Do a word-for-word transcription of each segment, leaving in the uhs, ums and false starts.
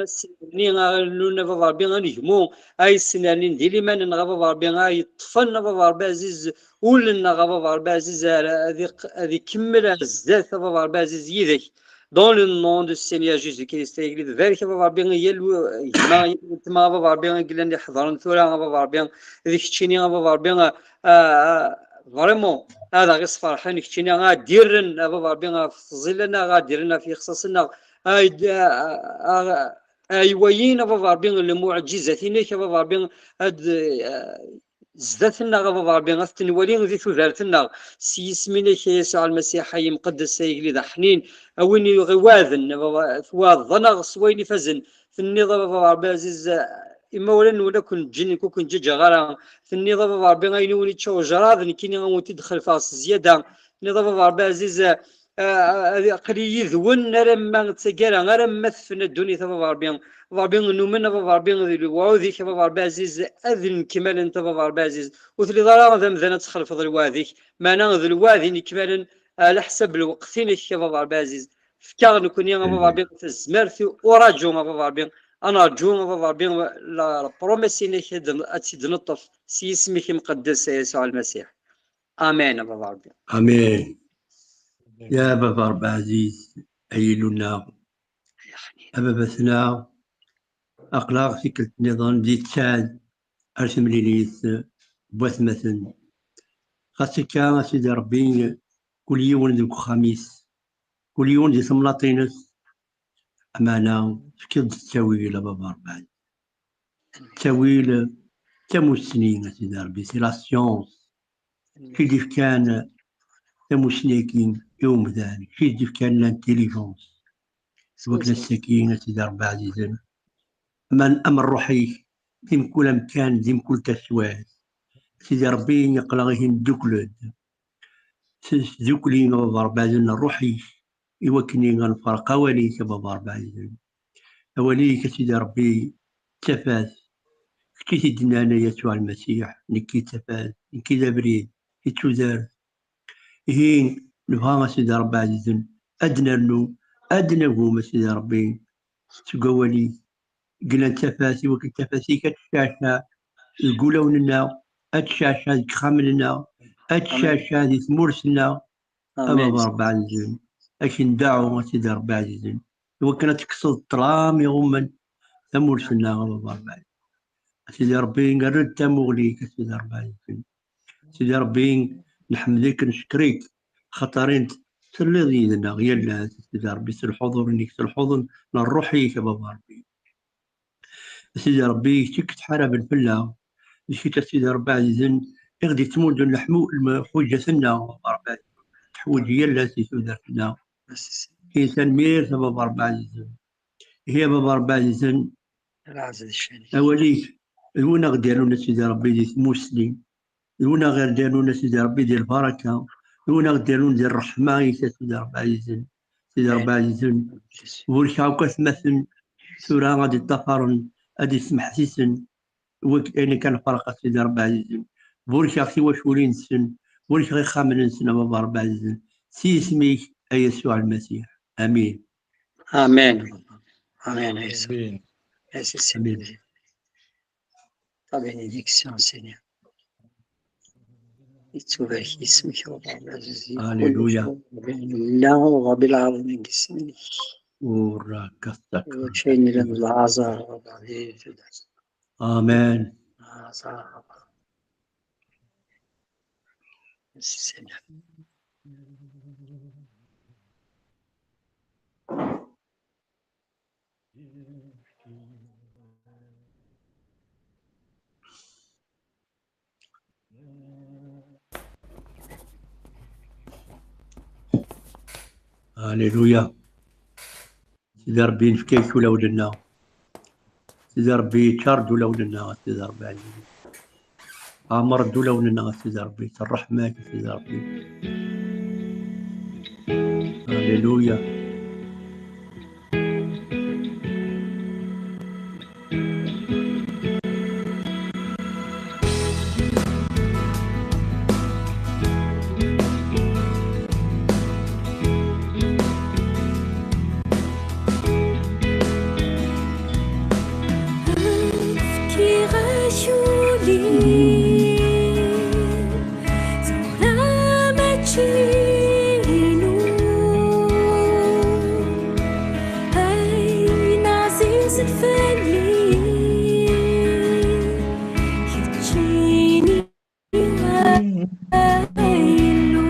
Asennerni ara rennun a baba Ṛebbi anegmu, ay snernin di liman-nneɣ a baba Ṛebbi, ay ṭṭfen a baba Ṛebbi ɛziz ul-nneɣ a baba Ṛebbi ɛziz, ar ad iq-, ad ikemmel ar zdat a baba Ṛebbi ɛziz yid-k. Dans le nom du Seigneur Jésus-Christ, ay Agellid, barek a baba Ṛebbi yal w-, gma, yal weltma a baba Ṛebbi i yellan iḥeḍren tura a baba Ṛebbi, d keččini a baba Ṛebbi, a, a, vraiment, ad aɣ-isferḥen keččini, ad d-irren a baba Ṛebbi ɣef tẓilla-nneɣ, ad d-irren ɣef yixṣaṣen-nneɣ, ad, a, a, a, aywayin a baba Ṛebbi, lmuɛǧizat-inek a baba Ṛebbi, ad, a, zdat-nneɣ a baba Ṛebbi, ad t-nwali di tudert-nneɣ, s yisem-inek a Yasuɛ Lmasiḥ ay imqeddes, ay Agellid aḥnin, a win iɣ-, iwaɛden a baba, twaɛdeḍ-aneɣ s wayen ifazen, tenniḍ a baba Ṛebbi ɛziz, imawlan-nwen ad ken-ǧǧen, ur ken-ǧǧiǧeɣ ara, tenniḍ a baba Ṛebbi ayen i wen-ičča ujraḍ nekkini ad wen-t-id-xelfeɣ s zzyada, tenniḍ a baba Ṛebbi ɛziz, a, a, aql-i yid-wen alamma d taggara, alamma tefna ddunit a baba Ṛebbi. A baba Ṛebbi numen a baba Ṛebbi di lewɛud-ik a baba Ṛebbi ɛziz, ad nkemmalen a baba Ṛebbi ɛziz. Ur telliḍ ara d amdan ad txelfeḍ lweɛd-ik, meɛna d lweɛd inekmalen ɛla ḥsab lweqt-inek a baba Ṛebbi ɛziz. Fk-aɣ nekkni a baba Ṛebbi tazmert, uraǧu a baba Ṛebbi, ad nerǧu a baba Ṛebbi la, la promesse-inek ad, ad tt-id-neṭṭef s yisem-ik imqeddes a Yasuɛ Lmasiḥ. Amen a baba Ṛebbi. Amen. Ya baba Ṛebbi ɛziz, ay Illu-nneɣ, a baba-tneɣ, aql-aɣ tikkelt nniḍen di tteɛd ar temlilit n watmaten. Xas akka a Sidi Ṛebbi, kul yiwen deg uxxam-is, kul yiwen di temnaḍt-ines, ameɛna tefkiḍ-d ttawil a baba Ṛebbi. Ttawil d tamussni a Sidi Ṛebbi, c'est la science. Kečč i d-ifkan tamussni-agi i umdan, kečč i d-ifkan l'intelligence. S wakken ass-agi a Sidi Ṛebbi ɛzizen, aman am ṛṛuḥ-ik di mkul amkan, di mkul taswiɛt. A Sidi Ṛebbi, aql-aɣ ihi neddukel-d. S-, sdukli a baba Ṛebbi ɛzizen ṛṛuḥ-ik, i wakken ad nferq awal-ik a baba Ṛebbi ɛzizen. Awal-ik a Sidi Ṛebbi d tafat, kečč i t-id-nnan a Yasuɛ Lmasiḥ, nekki d tafat, nekki d abrid, i d tudert. Ihi nebɣa a Sidi Ṛebbi ɛzizen ad d-nernu, ad d-nagum a Sidi Ṛebbi seg wawal-ik, glan tafat, i wakken tafat-ik ad tecceɛceɛ deg wulawen-nneɣ, ad tecceɛceɛ deg yexxamen-nneɣ, ad tecceɛceɛ di tmurt-nneɣ. A baba Ṛebbi ɛzizen, ad k-ndeɛɛu a Sidi Ṛebbi ɛzizen, i wakken ad tekkseḍ ṭṭlam iɣummen tamurt-nneɣ a baba Ṛebbi ɛzizen. A Sidi Ṛebbi, err-d tamuɣli-k a Sidi Ṛebbi ɛzizen. Sidi Ṛebbi, nḥemd-ik, neckeṛ-ik, xaṭer i telliḍ yid-neɣ yal ass, Sidi Ṛebbi, s lḥuḍur-inek, s lḥuḍur n ṛṛuḥ-ik a baba Ṛebbi. A Sidi Ṛebbi, kečč i yettḥaraben fell-aɣ, d kečč a Sidi Ṛebbi ɛzizen, i ɣ-d-yettmudden leḥmu-, lḥuǧǧat-nneɣ a baba Ṛebbi, teḥwaǧ yal ass i tudert-nneɣ. Ihi tanemmirt a baba Ṛebbi ɛzizen. Ihi a baba Ṛebbi ɛzizen, awal-ik d win aɣ-d-irnun a Sidi Ṛebbi di tmussni, d win aɣ-d-irnun a Sidi Ṛebbi di lbaraka, d win aɣ-d-irnun di ṛṛeḥma-ik a Sidi Ṛebbi ɛzizen. Sidi Ṛebbi ɛzizen, burkeɣ akk atmaten tura ad d-iṭṭafaren, ad d-ismeḥsisen, wak-, ayen akka lferq a Sidi Ṛebbi ɛzizen. Burkeɣ tiwaculin-nsen, burkeɣ ixxamen-nsen a baba Ṛebbi ɛzizen. S yisem-ik a Yasuɛ Lmasiḥ. Amin. Amen. Amen. Amen. Merci, Seigneur. Ta bénédiction, Seigneur. Yettubarek yisem-ik a Ṛebbi ɛziz. Alléluia. Llan Ṛebbi lɛaḍima deg yisem-ik. Ur rakastak. Wacu yellan d laẓar, Ṛebbi ɛziz. Amen. Laẓar. Merci, Seigneur. Alléluia. Sidi Ṛebbi, nefka-k ulawen-nneɣ. Sidi Ṛebbi, ččar-d ulawen-nneɣ, a Sidi Ṛebbi ɛziz. Ɛmer-d ulawen-nneɣ, a Sidi Ṛebbi, s ṛṛeḥma-k, a Sidi Ṛebbi. Alléluia. fell-i, keččini a Illu.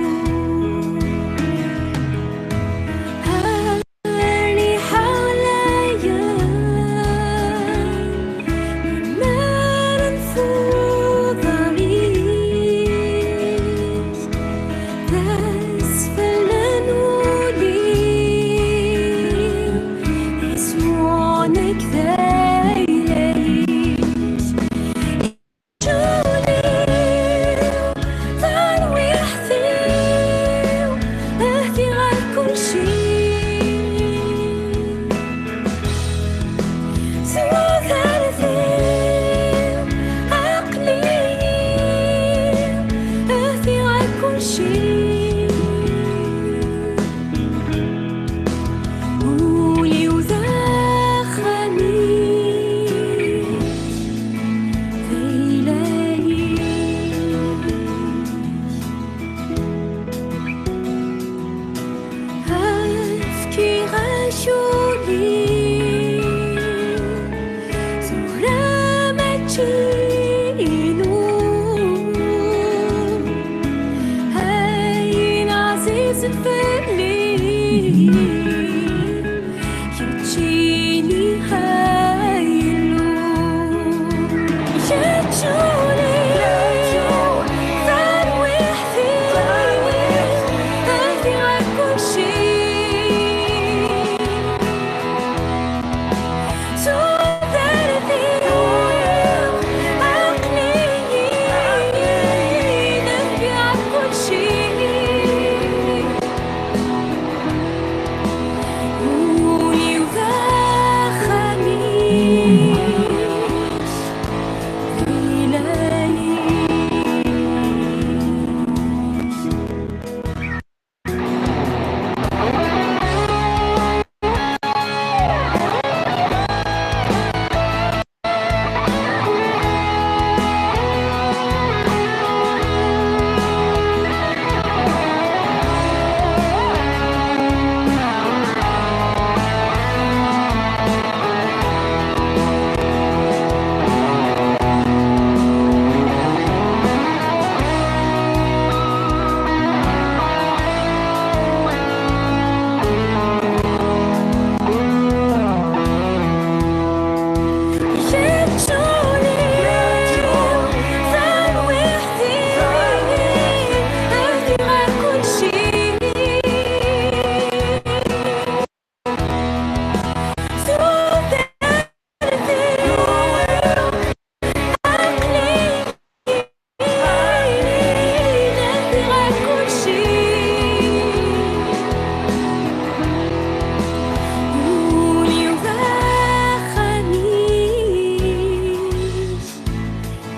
Rriḥa ɛlayen, mi ara nfu uḍar-ik, d asfel n wul-iw, iswan-ik d ayla-ik. Ul-iw, tarwiḥt-iw, ahdi ɣer kulci. Tudert-iw, aql-iyi, ahdi ɣer kulci. Ul-iw d axxam-ik, d ayla-ik. Efkiɣ-ak ul-iw, tura mačči inu. Ayen ɛzizen fell-i, keččini a Illu. Keččini, tarwiḥt-iw, ahdi ɣer kulci. Tudert-iw, aql-iyi, ahdi ɣer kulci. Ul-iw d axxam-ik,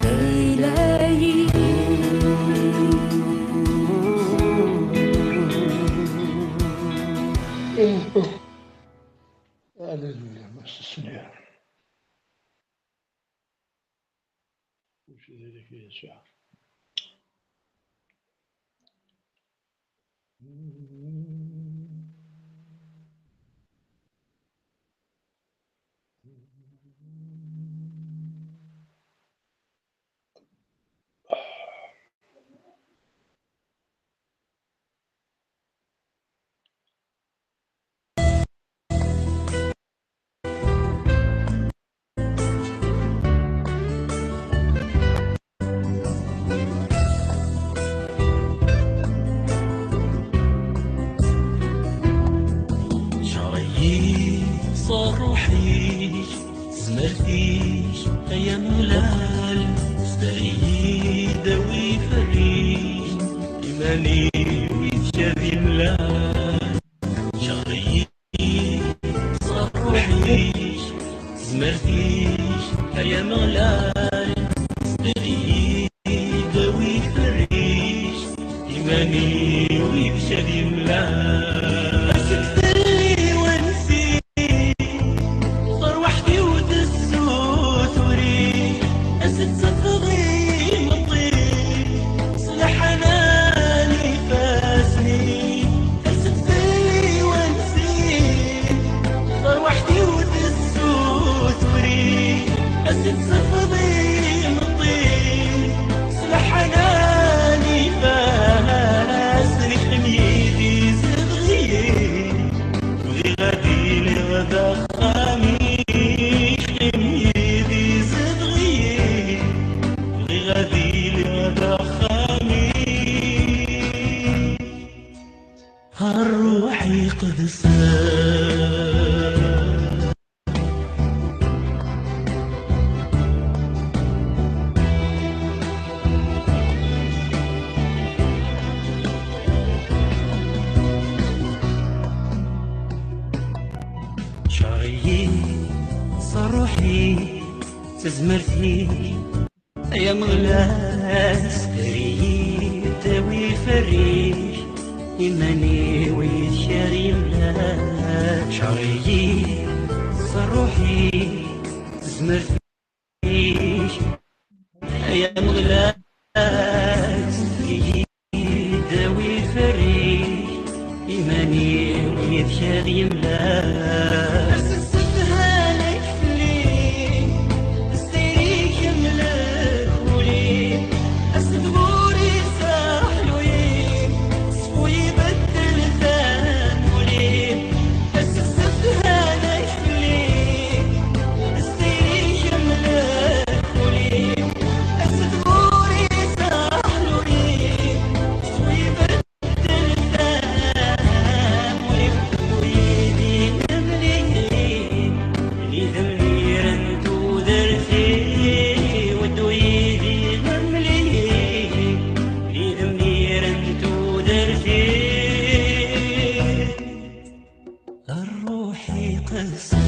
d ayla-ik. Alléluia, merci Seigneur. Kullec d ayla-k a Yasuɛ. Cerr-iyi s ṛṛuḥ-ik, tezmert-ik ay Ameɣlal, sder-iyi-d a wi iferric, iman-iw i tekka d imlal. Cerr-iyi s ṛṛuḥ-ik, tezmert-ik ay Ameɣlal, sder-iyi-d a wi iferric, iman-iw i tekka d imlal. As-d fell-i wansi, tarwiḥt-iw tessutur-ik, as-d tafeḍ imeṭṭi, s leḥnan ifassen-ik, as-d fell-i wansi, tarwiḥt-iw tessutur-ik. Tezmert-ik, ay Ameɣlal, sder-iyi-d, awi iferr-ik, iman-iw yid-k ad yemlal. Ččar-iyi s ṛṛuḥ-ik, tezmert-ik, ay Ameɣlal, sder-iyi-d, awi iferr-ik, iman-iw yid-k ad yemlal. Ass-n ssedhan-ik fell-i, s tayri kemmleɣ ul-iw, ass d wur iseḥluy, ṣfu ibeddel tamuli. Ass-n ssedhan-ik fell-i, s tayri kemmleɣ ul-iw, ass d wur iseḥluy, Ṛṛuḥ iqedsen.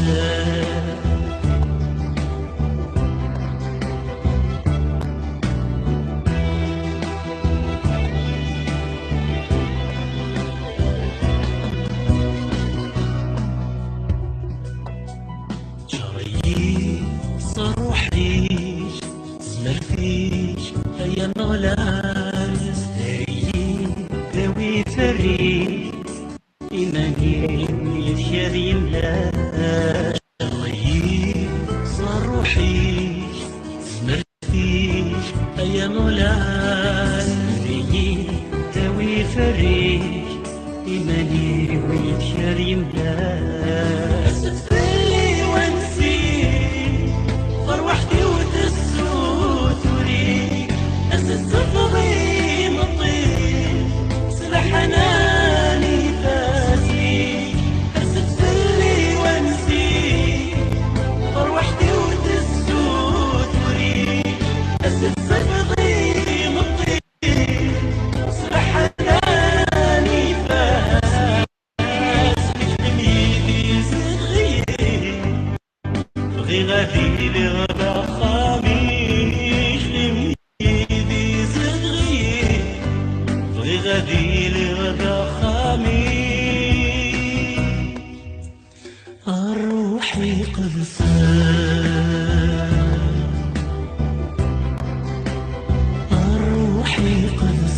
Ččar-iyi s ṛṛuḥ-ik, tezmert-ik, ay Ameɣlal, sder-iyi-d, awi iferr-ik, iman-iw yid-k ad yemlal. Ččar-iyi s ṛṛuḥ-ik, tezmert-ik, ay Ameɣlal, sder-iyi-d, awi iferr-ik, iman-iw yid-k ad yemlal. Ass-d fell-i wansi, tarwiḥt-iw tessutur-ik, ass-d sefḍ imeṭṭi, s leḥnan ifassen-ik. Ass-d fell-i wansi, tarwiḥt-iw tessutur-ik, ass-d sefḍ imeṭṭi, s leḥnan ifassen-ik. Xdem yid-i zedɣ-iyi, bɣiɣ ad iliɣ d axxam-ik. Xdem yid-i zedɣ-iyi, bɣiɣ ad iliɣ d axxam-ik. Ṛṛuḥ iqedsen, ṛṛuḥ iqedsen.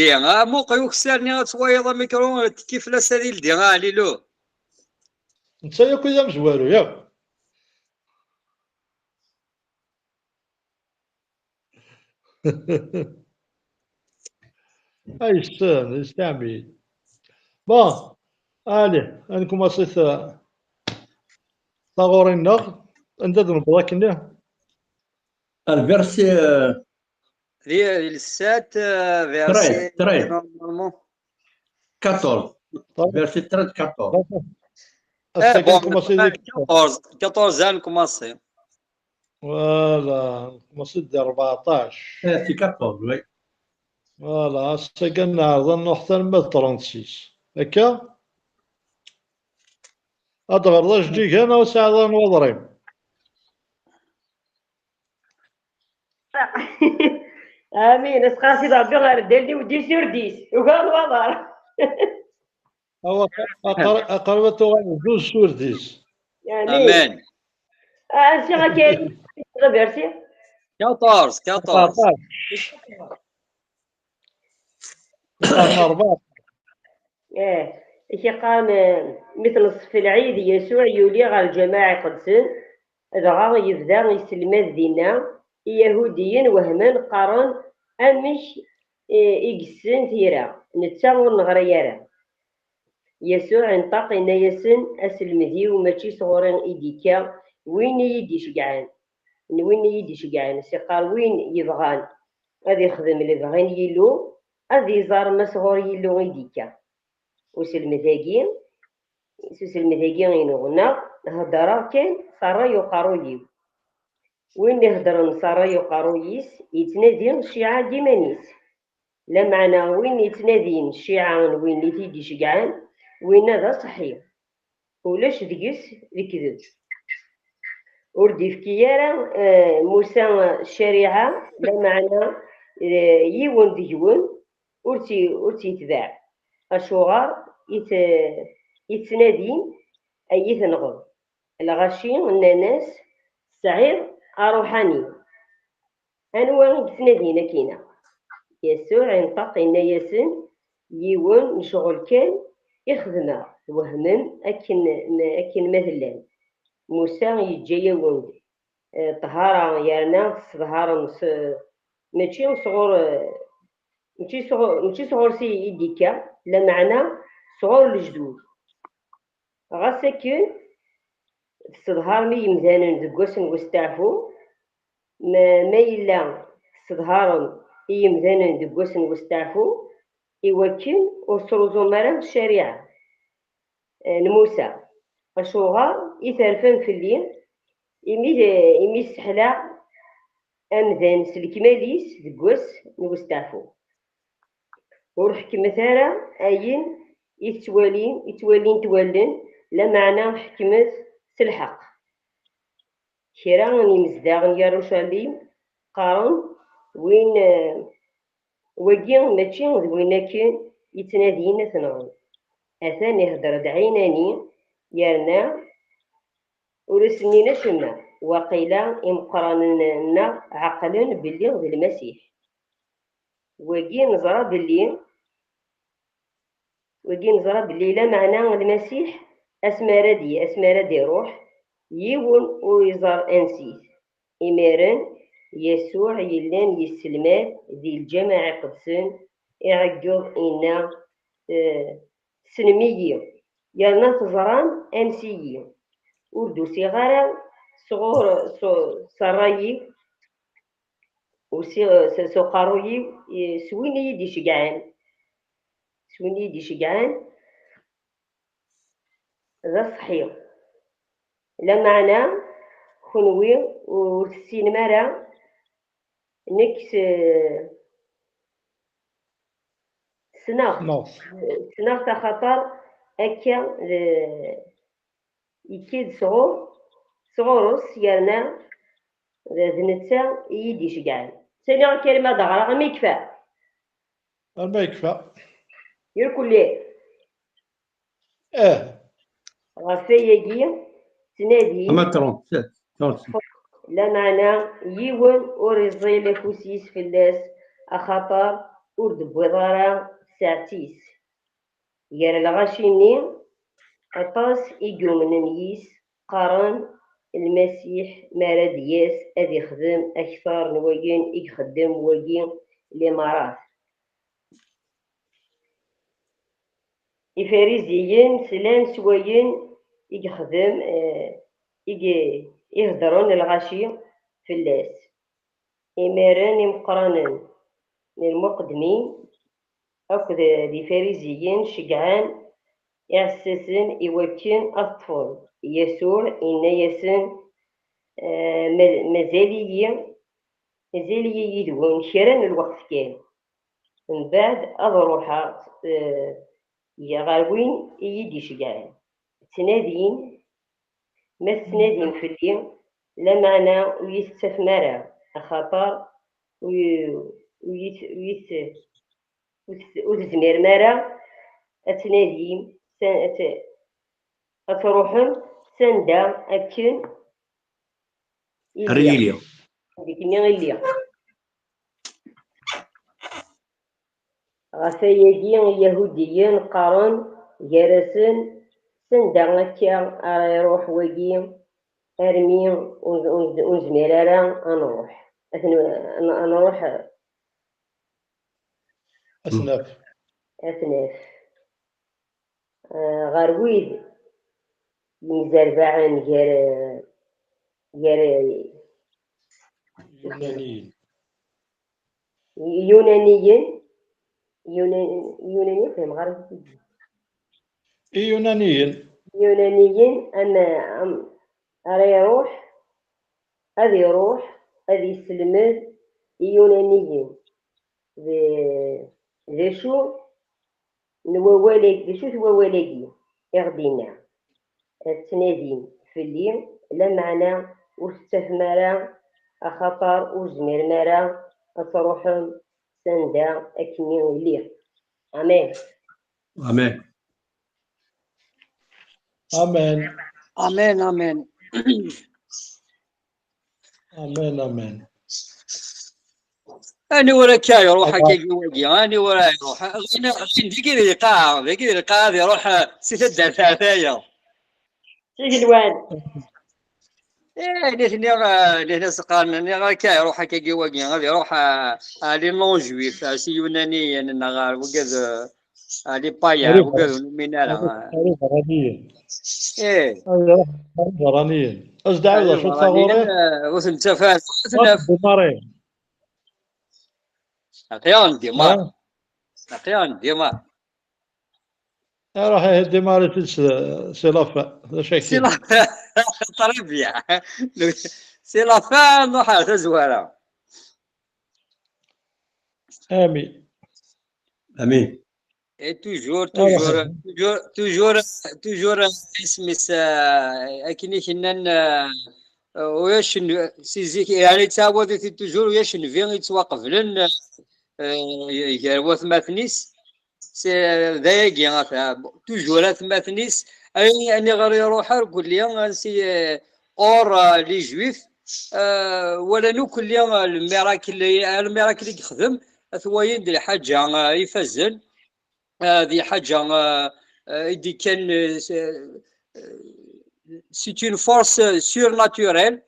ildi. Ah, muqel ukessar-nni ad twaliḍ amikru, tekki fell-as ad ildi, ah, Lilu. Netta yakk i d amezwaru, yakk. Ay, yessen, yesteɛmil. Bon, allez, ad nkumaṣi ta-, taɣuri-nneɣ. Anda d-nebḍa akkenni? Al verset, euh, Di, di le sept, euh, verset treize, treize. Normalement. Quatorze. Verset treize, quatorze. Eh, ass-agi bon, nkumaṣi di quatorze, quatorze ad nkumaṣi. Voilà, nkumaṣi di rbeɛṭac. Eh, c'est quatorze, oui. Voilà, ass-agi ad neɛreḍ ad nruḥ arma d trente-six. Akka? Ad d-ɣreḍ ajeǧǧig-a neɣ ad sɛiḍ ayen n waḍrim? Amin. As-qqar Sidi Ṛebbi ɣer ddal-iw d-isurdis. Ugar n waḍar. Awa, aqar-, aqarib ad tuɣal d usurdis. Amin. Amin. Ah, ansi akka la versi? Quatorze, quatorze. Aqarib. Aqarib. Eh, i k-iqqaren, eh, mi tneṣṣef lɛid, Yasuɛ yuli ɣer lǧameɛ iqedsen, dɣa yebda iselmad dinna. Iyahudiyen wehmen, qqaren: "Amek, eh, i yessen tira? Netta ur neɣri ara." Yasuɛ inṭeq, inna-yasen: "Aselmed-iw mačči sɣur-i i d-ikka, win i yi-d-iceggɛen, n win i yi-d-iceggɛen." S-, iqqar: "Win yebɣan ad ixdem lebɣi n Yillu, ad iẓer ma sɣur Yillu i d-ikka." Uselmed-agi, s uselmed-agi inu, neɣ heddreɣ kan s ṛṛay uqerruy-iw. Win iheddren s ṛṛay uqerruy-is, yettnadi cciɛa n yiman-is. Lameɛna win yettnadin cciɛa n win i t-id-iceggɛen, winna d aṣeḥḥi. Ulac deg-s lekdeb. Ur d-ifki ara, eh, Musa ccariɛa, lameɛna, eh, yiwen deg-wen ur tt-, ur tt-yetbaɛ. Acuɣer i t-, i tettnadim ad yi-tenɣeḍ? Lɣaci nnan-as: "Tesɛiḍ aṛuḥani." Anwa i yettnadin akkin-a? Yasuɛ inṭeq, inna-yasen: "Yiwen n ccɣel kan i xedmeɣ, twehmem akken, akken ma tellam. Musa yeǧǧa-yawen-d, eh, ṭṭhara, yerna tesseḍharem s, mačči sɣur, eh, mačči sɣur, mačči sɣur-s i d-ikka, lameɛna sɣur lejdud." Ɣas akken, tesseḍharem i yemdanen deg wass n westeɛfu, ma, ma yella tesseḍharem i yemdanen deg wass n westeɛfu, iwakken ur sruẓum ara ccariɛa, eh, n Musa. Acuɣer i terfam fell-i, imi, imi sseḥlaɣ amdan s lekmal-is deg wass n westeɛfu? Ur ḥekmet ara ayen i tettwalim, i ttwalint wallen, lameɛna ḥekmet s lḥeqq. Kra n yimezdaɣ n Yarucalim qqaren, win, eh, wagi mačči d win akken yettnadin ad t-nɣen. Atan ihedder-d ɛinani, yerna ur as-nnin acemma. Waqila imeqqranen-nneɣ ɛeqlen belli d Lmasiḥ. Wagi neẓra belli, wagi neẓra belli lameɛna Lmasiḥ, asmi ara d-, asmi ara d-iruḥ, yiwen ur iẓer ansi-t. Imiren, Yasuɛ yellan yesselmad di lǧameɛ iqedsen, iɛeggeḍ, inna, eh, "Tessnem-iyi, yerna teẓram ansi-yi. Ur d-usiɣ ara sɣur, s, s ṛṛay-iw, usiɣ s, s uqerruy-iw, eh, s win i yi-d-iceggɛen, s win i yi-d-iceggɛen, d aṣeḥḥi. Lameɛna kenwi ur tessinem ara, nekk s-, ssneɣ-t. Ssneɣ-t. Ssneɣ-t axaṭer akka d, yekki-d sɣur, sɣur-s, yerna d, d netta i yi-d-iceggɛen." Ttiniɣ kan ma d-ɣreɣ, armi yekfa. Armi yekfa. Irkelli. Eh. Ɣef wayagi, ttnadin. Ama trente-sept, trente-sept. Lameɛna yiwen ur iẓil afus-is fell-as, axaṭer ur d-tewwiḍ ara tsaɛet-is. Gar lɣaci-nni, aṭas i yumnen yis, qqaren, "Lmasiḥ, mi ara d-yas, ad ixdem akter n wayen i ixeddem wagi limarat." Ifariziyen slan s wayen i yexdem, eh, i y-, i heddren lɣaci fell-as. Imiren imeqqranen n lmuqeddmin akked d ifariziyen ceggɛen iɛessasen iwakken ad ṭṭfen. Yasuɛ inna-yasen, eh, "Ma-, mazal-iyi, mazal-iyi yid-wen kra n lweqt kan. Mbeɛd ad ruḥeɣ, eh, ɣer win i yi-d-iceggɛen." Ttnadin, ma tettnadim fell-i, lameɛna ur yi-tettafem ara, axaṭer ur yi-, ur yi-, ur yi-, ur t-, ur tezmirem ara ad tnadim, s-, ad t-, ad truḥem s anda akken i lliɣ. Ar yili. Deg-nni i lliɣ. Ɣef wayagi, Iyahudiyen qqaren gar-asen, "S anda akka ara iruḥ wagi, armi ur, ur, ur nezmir ara ad nruḥ, ad n-, ad nruḥ?" Ad t-naf. Ad t-naf. Eh, ɣer wid yemzerbaɛen gar, gar Yunaniyen. Yunaniyen, Yunan-, Yunaniyen, fehmeɣ ara. Iyunaniyen. Yunaniyen, am, am, ara iruḥ, ad iruḥ, ad yesselmed Iyunaniyen. D, d acu n wawal-agi, d acu-t wawal-agi i ɣ-d-yenna? "Ad tnadim fell-i, lameɛna ur tettafem ara, axaṭer ur tezmirem ara ad truḥem s anda akkenni i lliɣ." Amen. Amen. Amen. Amen, amen. Amen, amen. Aniwer akka iruḥ akka wagi, aniwer iruḥ? Ɣin, ɣin dagi di lqaɛa, dagi di lqaɛa ad iruḥ, eh, si taddart ɣer taya. Igelwan. Eh, nitni, eh, nitni s-qqaren, nniɣ akka iruḥ akka wagi, ad iruḥ, eh, ɣer les non-juifs, eh, s Yunaniyen, neɣ ɣer wigad, eh, ɣer les païens, wigad ur numin ara. Ɣer iberraniyen. Eh. Ad iruḥ ɣer iberraniyen. Ad s-d-ɛawed acu taɣuri? Eh, ur ten-ttaf ara, ur ten-ttaf. Aql-aɣ ndimar. Aql-aɣ ndima. Aruḥ, ihi, démarrer-it-id s, c'est la fin. D acu C'est akka? La fin. Très bien. C'est la fin, nruḥ ar tazwara. Amin. Amin. Et toujours, Aruḥ. Toujours, toujours, toujours, toujours, isem-is, euh, akken i k-nnan, euh, ulac n-, si zik, yeɛni ttɛawad-it toujours, ulac nnbi yettwaqeblen, euh, gar watmaten-is. C'est, euh, d ayagi, ata, toujours atmaten-is, ayen, aniɣer iruḥ ar kulli, ansi, euh, or, euh, les juifs, euh, walan ukulli, euh, le miracle, euh, le miracle i yexdem, at wayen d lḥaǧa, euh, ifazen, euh, d lḥaǧa, euh, euh, i d-ikkan, euh, c'est, euh, c'est une force, euh, surnaturelle,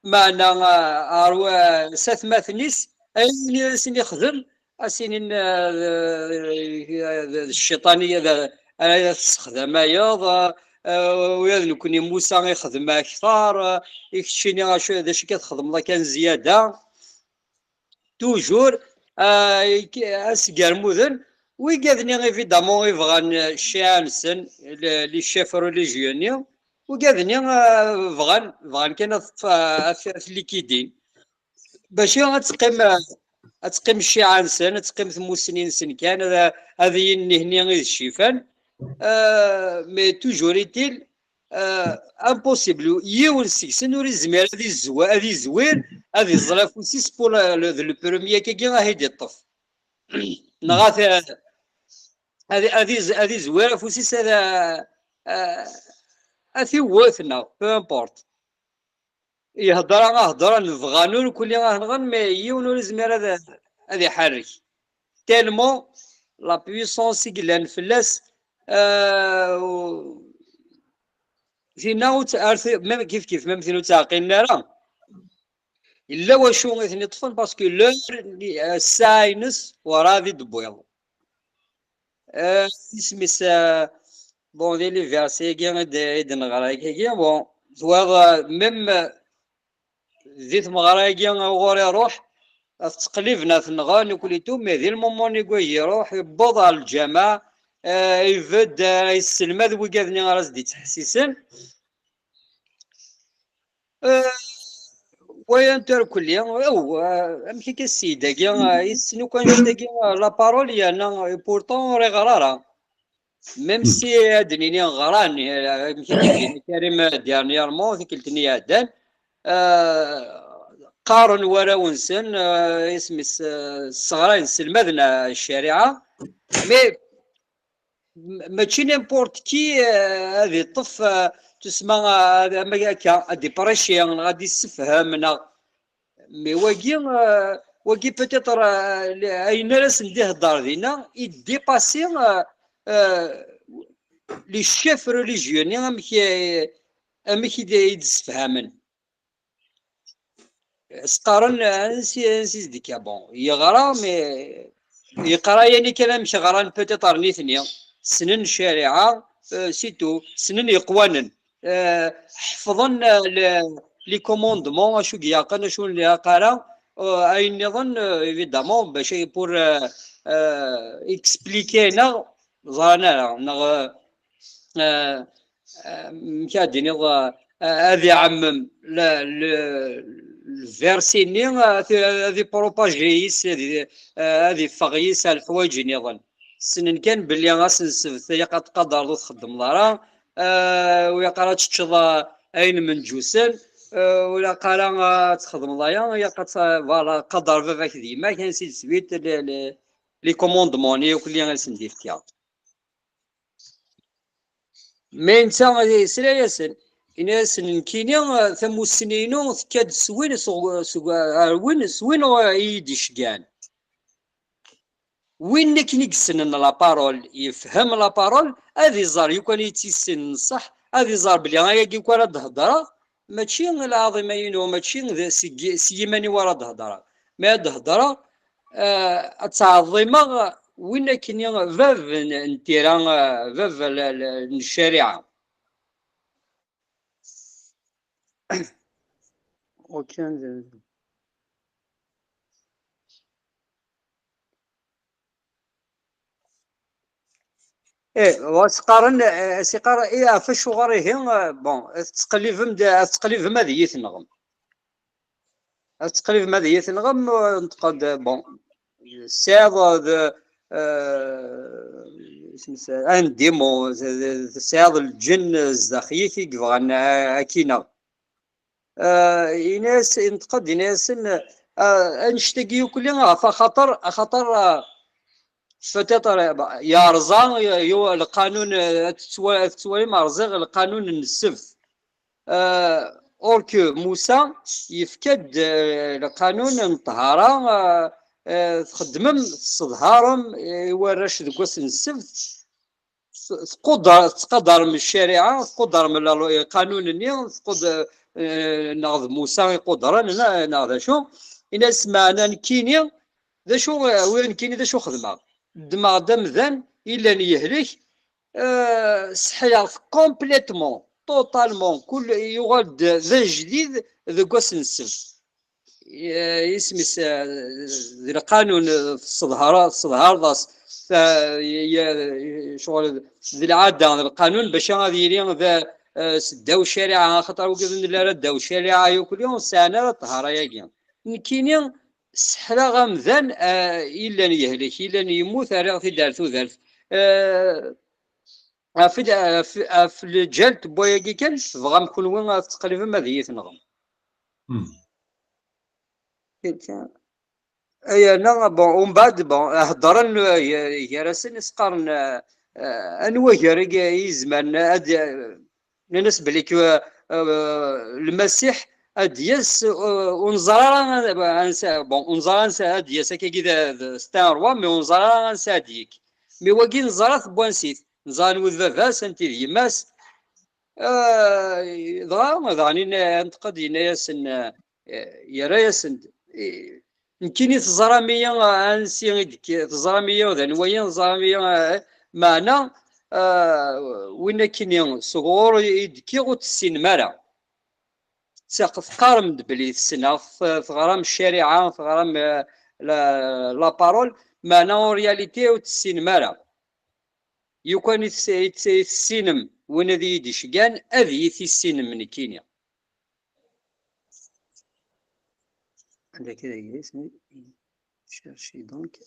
meɛna, euh, ar wa-, s atmaten-is, ayen i asen-ixdem, ad s-inin, euh, d, d cciṭan i d, ara tesxedam ayeḍ, euh, ula d nekkni Musa ixdem akter, euh, i keččini acu, d acu akka txedmeḍ akka n zzyada. Toujours, euh, ik-, asgermuden, wigad-nni évidemment i bɣan, euh, cciɛa-nsen, le-, les chefs religieux-nni, wigad-nni, euh, bɣan, bɣan kan ad t-, ad t-, ad t-likidin. Bac ad teqqim, ad teqqim cciɛa-nsen, ad teqqim tmussni-nsen kan, ad, ad iyi-nihni i d ccifan. Euh, mais toujours est-il, euh, impossible. Yiwen seg-sen ur izmir ad izwa-, ad izwir, ad iẓẓel afus-is pour le, le, le premier kagi ad t-id-iṭṭef. Neɣ ad, ad, ad iz-, ad izwir afus-is ad, euh, ad t-iwwet neɣ peu importe. Ihedder-a ahedder-a nebɣan ur kulli ahenɣen, mais yiwen ur izmir ad, ad iḥerrek. Tellement la puissance i yellan fell-as, euh, u-, tinna ur tt-, ar ti-, même kif kif, même tin ur tt-ɛqilen ara. Yella wacu i ten-iṭṭfen, parce que l'heure, euh, ssaɛa-ines werɛad i d-tewwiḍ. Euh, isem-is, euh, bon, di les versets-agi i d-, i d-neɣra-agi, bon, twaḍ, euh, même, euh, di tmeɣra-agi ɣur iruḥ, ad tettqliben ad t-nɣen nekkni tout, mais di lmumuni i iruḥ, yewweḍ ɣer lǧameɛ, euh, ibedd, euh, yesselmad wigad-nni ara s-d-ittḥessisen. Euh, wayant ar kulli, aw, euh, amek akka ssiyed-agi, euh, yessen akk annect-agi, euh, la parole, yerna, euh, pourtant ur iɣer ara. Même si ad d-nini ɣran, euh, amek akka, Karim, euh, dernièrement, tikkelt-nni iɛeddan, euh, qqaren warraw-nsen, euh, isem-is, euh, sseɣrayen, sselmaden, euh, ccariɛa, mais m-, mačči n'importe qui, euh, ad iṭṭef, euh, tusma, euh, ad, am akka, ad iprêchi, neɣ ad issefhem, neɣ, mais wagi, euh, wagi peut-être, euh, le-, ayen ara sen-d-ihedder dinna, i dépassé, euh, euh, les chefs religieux-nni, amek, euh, amek i d-, i d-ssefhamen. S-qqaren, ansi, ansi s-d-ikka, bon, yeɣra, mais yeqra yani kan amek ɣran peut-être nitni, ssnen ccariɛa, euh, c'est tout, ssnen yeqwanen, euh, ḥefḍen, euh, le-, les commandements, acu i ilaqen, acu ur ilaq ara, euh, ayen nniḍen, euh, évidemment, bac ay pour, euh, euh, expliquer neɣ ẓran ara, neɣ, euh, euh, euh, amek ad d-iniḍ, euh, ad iɛemmem le, le, le verset-nni, euh, ad, ad ipropager yis, ad, i- euh, ad iffeɣ yis ar leḥwayeǧ nniḍen. Ssnen kan belli ass n ssebt ilaq ad tqadreḍ ur txeddmeḍ ara, euh, ur ilaq ara ad teččeḍ, euh, ayen menǧusen, euh, ur ilaq ara ad txedmeḍ aya, ilaq ad t-, voilà, qader baba-k d yemma-k, ainsi de suite, les, les, les commandements-nni akk i sen-d-ifka. Mais netta yesla-yasen, yenna-yasen, nekkini, tamussni-inu tekka-d s win, sɣ-, sɣ-, ar win, s win i yi-d-iceggɛen. Win akken i yessnen la parole, yefhem la parole, ad iẓer yukan i tt-yessinen ṣṣeḥ, ad iẓer belli ayagi kan ara d-heddreɣ, mačči lɛaḍima-inu, mačči d, seg, s yiman-iw ara d-heddreɣ. Mi ara d-heddreɣ, eh, ad ttɛeḍḍimeɣ win akken i bab n, n tira, eh, bab n, n, n ccariɛa. Ok. Eh, wa s-qqaren, eh, s-iqqar, eh, ɣef acuɣer ihi, eh, bon, tettqellibem d, tettqellibem ad iyi-tenɣem. Ad tettqellibem ad iyi-tenɣem, eh, neṭqed, eh, bon, tesɛiḍ, eh, d, eh, isem-is, un démon, d, d, tesɛiḍ lǧen, eh, zdaxel-ik i yebɣan, eh, ad k-ineɣ. Ah, ini-as, inṭeq-d, ini-asen, ah, annect-agi yakk-nni ɣef axaṭer, axaṭer, ah, peut-être, ah, yerẓa, y-, y-, lqanun, ah, ad tettwa-, ad tettwalim rẓiɣ lqanun n ssebt. Ah, or que Musa yefka-d, ah, lqanun n ṭṭhara, ah, ah, txeddmem, tesseḍharem, ah, i warrac deg wass n ssebt. Tqudar-, tettqadarem ccariɛa, tqadarem la lo-, lqanun-nni, tqud-, eh, neɣ d Musa iqudren, na-, neɣ d acu? Ini-as, meɛna nekkini, d acu, eh, wi nekkini d acu xedmeɣ? Ddmeɣ-d amdan, illan yehlek, eh, sseḥyaɣ-t complètement, totalement, kul, yuɣal-d d ajdid deg wass n ssebt. Eh, isem-is, eh, d lqanun, eh, tesseḍhar-, tesseḍhareḍ-as, ta-, ya-, ya-, ccɣel d lɛada, d lqanun, bac ad yili d, eh, seddaw ccariɛa, axaṭer wigad ur nelli ara ddaw ccariɛa yakk-nni, ur sɛan ara ṭṭhara-agi. Nekkini, sseḥlaɣ amdan, eh, illan yehlek, illan yemmut, rriɣ-t-id ar tudert. Eh, ɣef, ɣef, ɣef lǧal n wayagi kan, tebɣam kunwi ad tettqelbem ad iyi-tenɣem. Hmm. Yerna, bon, umbeɛd, bon, heddren, eh, gar-asen, i s-qqaren, eh, eh, anwa gar i, i izemren ad, eh, nnan-as belli k-, eh, eh, Lmasiḥ ad d-yas, eh, ur neẓri ara ansa, bon, ur neẓri ara ansa ad d-yas, akkagi d, d, c'est un roi, mais ur neẓri ara ansa ad d-yekk. Mais wagi neẓra-t n wansi-t, neẓra anwa d baba-s, anti d yemma-s. Ah, dɣa, daɣen yenna-, yenṭeq-d, yenna-yasen, eh, yerra-yasen-d, eh, nekkini teẓram-iyi, ah, ansi i d-k-, teẓram-iyi d anwa-yi, teẓram-iyi, ah, meɛna, ah, win akkenni sɣur i d-kkiɣ ur t-tessinem ara. Teq-, teqqarem-d belli tessneɣ, t-, teɣram ccariɛa, teɣram, eh, la, la parole, meɛna en réalité ur t-tessinem ara. Yukan i tes-, i tes-, i tessinem win ad iyi-d-iceggan, ad iyi-tissinem nekkini. Anda akka d agris, chercher donc.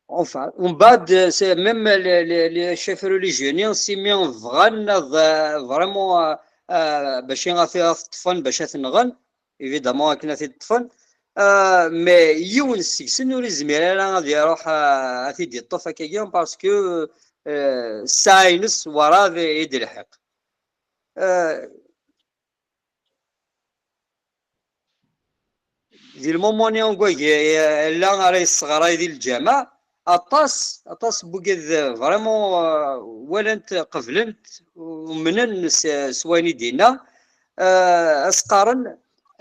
Enfin, umbeɛd, c'est même les, les, les chefs religieux-nni, simi bɣan ad, euh, vraiment, euh, euh, bac ad t-, ad t-ṭṭfen, bac ad t-nɣen, évidemment, akken ad t-id-ṭṭfen. Euh, mais yiwen seg-sen ur izmir ara ad iruḥ, euh, ad t-id-iṭṭef akkagi, parce que, euh, ssaɛa-ines werɛad i d-lḥiq. Euh, Di lmumuni n wagi, eh, la ara yesseɣray di lǧameɛ, aṭas, aṭas n wigad, eh, vraiment, eh, walan-t, qeblen-t, umnen s, s wayen i d-yenna. Eh, a s-qqaren,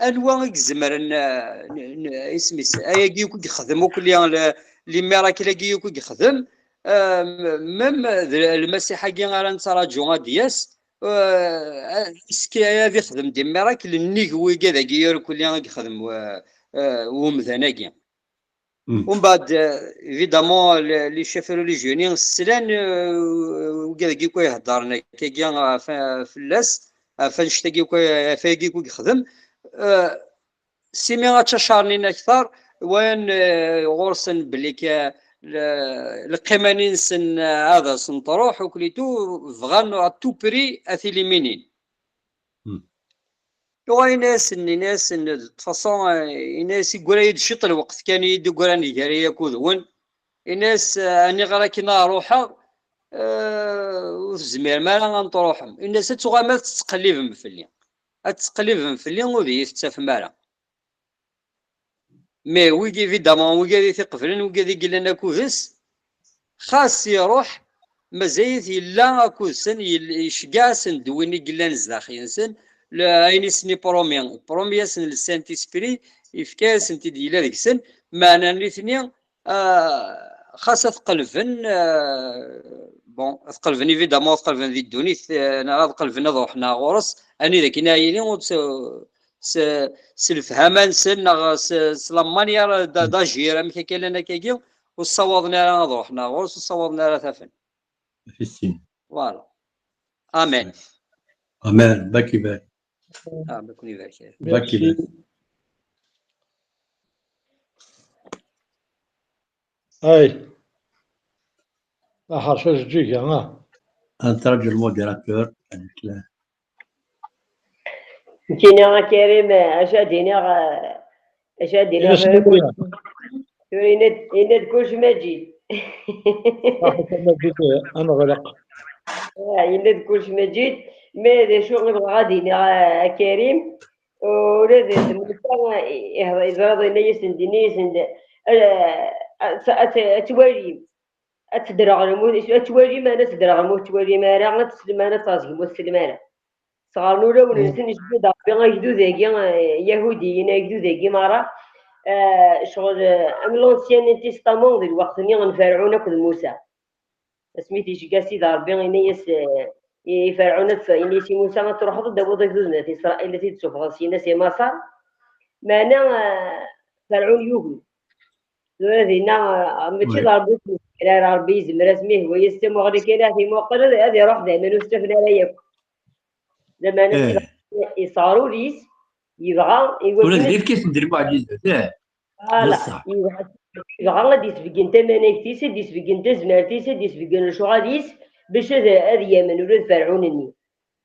anwa i izemren, eh, n, n, isem-is, ayagi akk i yexdem akk li, le, les miracles-agi akk i yexdem, eh, même d Lmasiḥ-agi ara nettraǧu ad d-yas, eh, ad ixdem des miracles nnig wigad-agi irkelli i yexdem, eh, eh, umdan-agi. Mm. Umbeɛd, eh, évidemment, le, les chefs religieux-nni slan, eh, wigad-agi akk iheddren akkagi ɣef, fell-as, ɣef annect-agi akk, ɣef ayagi akk i yexdem. Eh, simi ad ttacarnin akter, wayen, eh, ɣur-sen belli ka, le, lqima-nni-nsen, eh, ad asen-truḥ, uklitu bɣan à tout prix ad t-éliminin. Hmm. Yuɣal yenna-yasen, yenna-yasen, de toute façon, eh, yenna-yas, iggura-yi-d ciṭ lweqt kan i yi-d-iggran gar-i akked-wen. Yenna-yas, eh, aniɣer akken ad ruḥeɣ, eh, ur tezmirem ara ad n-truḥem. Yenna-yas, ad tuɣalem ad tettqellibem fell-i. Ad tettqellibem fell-i, ur d iyi-tettafem ara. Mais wigi, évidemment, wigad i t-iqeblen, wigad i yellan akked-s, xas iruḥ, mazal-it yella akked-sen, yel-, iceggeɛ-asen-d win i yellan zdaxel-nsen, le-, ayen i sen-ipromi, ipromi-asen le Saint-Esprit, yefka-yasen-t-id, yella deg-sen, meɛna nitni, ah, xas ad qelben, ah, bon, ad qelben, évidemment, ad qelben di ddunit, ah, neɣ ad qelben ad ruḥen ɣur-s, anida akken ad yili, ur tt-, s, s lefhama-nsen, neɣ s, s la manière d-, d'agir, amek akka llan akkagi, ur ssawaḍen ara ad ruḥen ar ɣur-s, ur ssawaḍen ara ad t-afen. Fissin. Voilà. Amen. Amen. Baki baki. Ah, baki baki. Baki baki. Ay. Aḥerc ajeǧǧig-a, ah. Ad ntraǧu lmudiratur. Nekkini a Karim, acu ad d-iniɣ, acu ad d-iniɣ tura? Tura yenna-d, yenna-d kullec Maǧid. Maǧid, ad neɣleq. Ah, yenna-d kullec Maǧid, mais d acu i bɣiɣ ad d-iniɣ a Karim, ula d Musa yeẓra yenna-yasen-d, yenna-yasen-d, eh, ad, ad, ad twalim, ad tedreɣlem, ad twalim, ad tedreɣlem, ur tettwalim ara, ad teslem ara, ad tɛeẓgem, ur teslem ara. Sɣern ulawen-nsen, iceggeḍ Rebbi agdud-agi, eh, Yahudiyen, agdud-agi merra, eh, ccɣel, eh, am l'Ancien Testament di lweqt-nni n Ferɛun akked Musa. Asmi t-icegga Sidi Rebbi, yenna-yas, eh, i Ferɛun, ad t-, yenna-yas i Musa, ad truḥeḍ ad d-tawiḍ agdud n At Isṛayil, ad t-id-tessufɣeḍ syin si Maṣer. Meɛna, eh, Ferɛun yugi. Tura dinna, eh, mačči d Rebbi ur t-nezmir ara, Rebbi yezmer asmi ihwa-yas tamuɣli kan ad t-imuqel, ad, ad iruḥ d aman ur s-ttafen ara yakk. Lameɛna yesɣer ul-is, yebɣa iwakken. Ula d lifk-is n lmuɛǧizat, eh. Voilà. Yebɣa, yebɣa ad d-isbeggen tamanegt-is, ad d-isbeggen tazmert-is, ad d-isbeggen lecɣal-is, bac ad, ad yamen ula d Ferɛun-nni.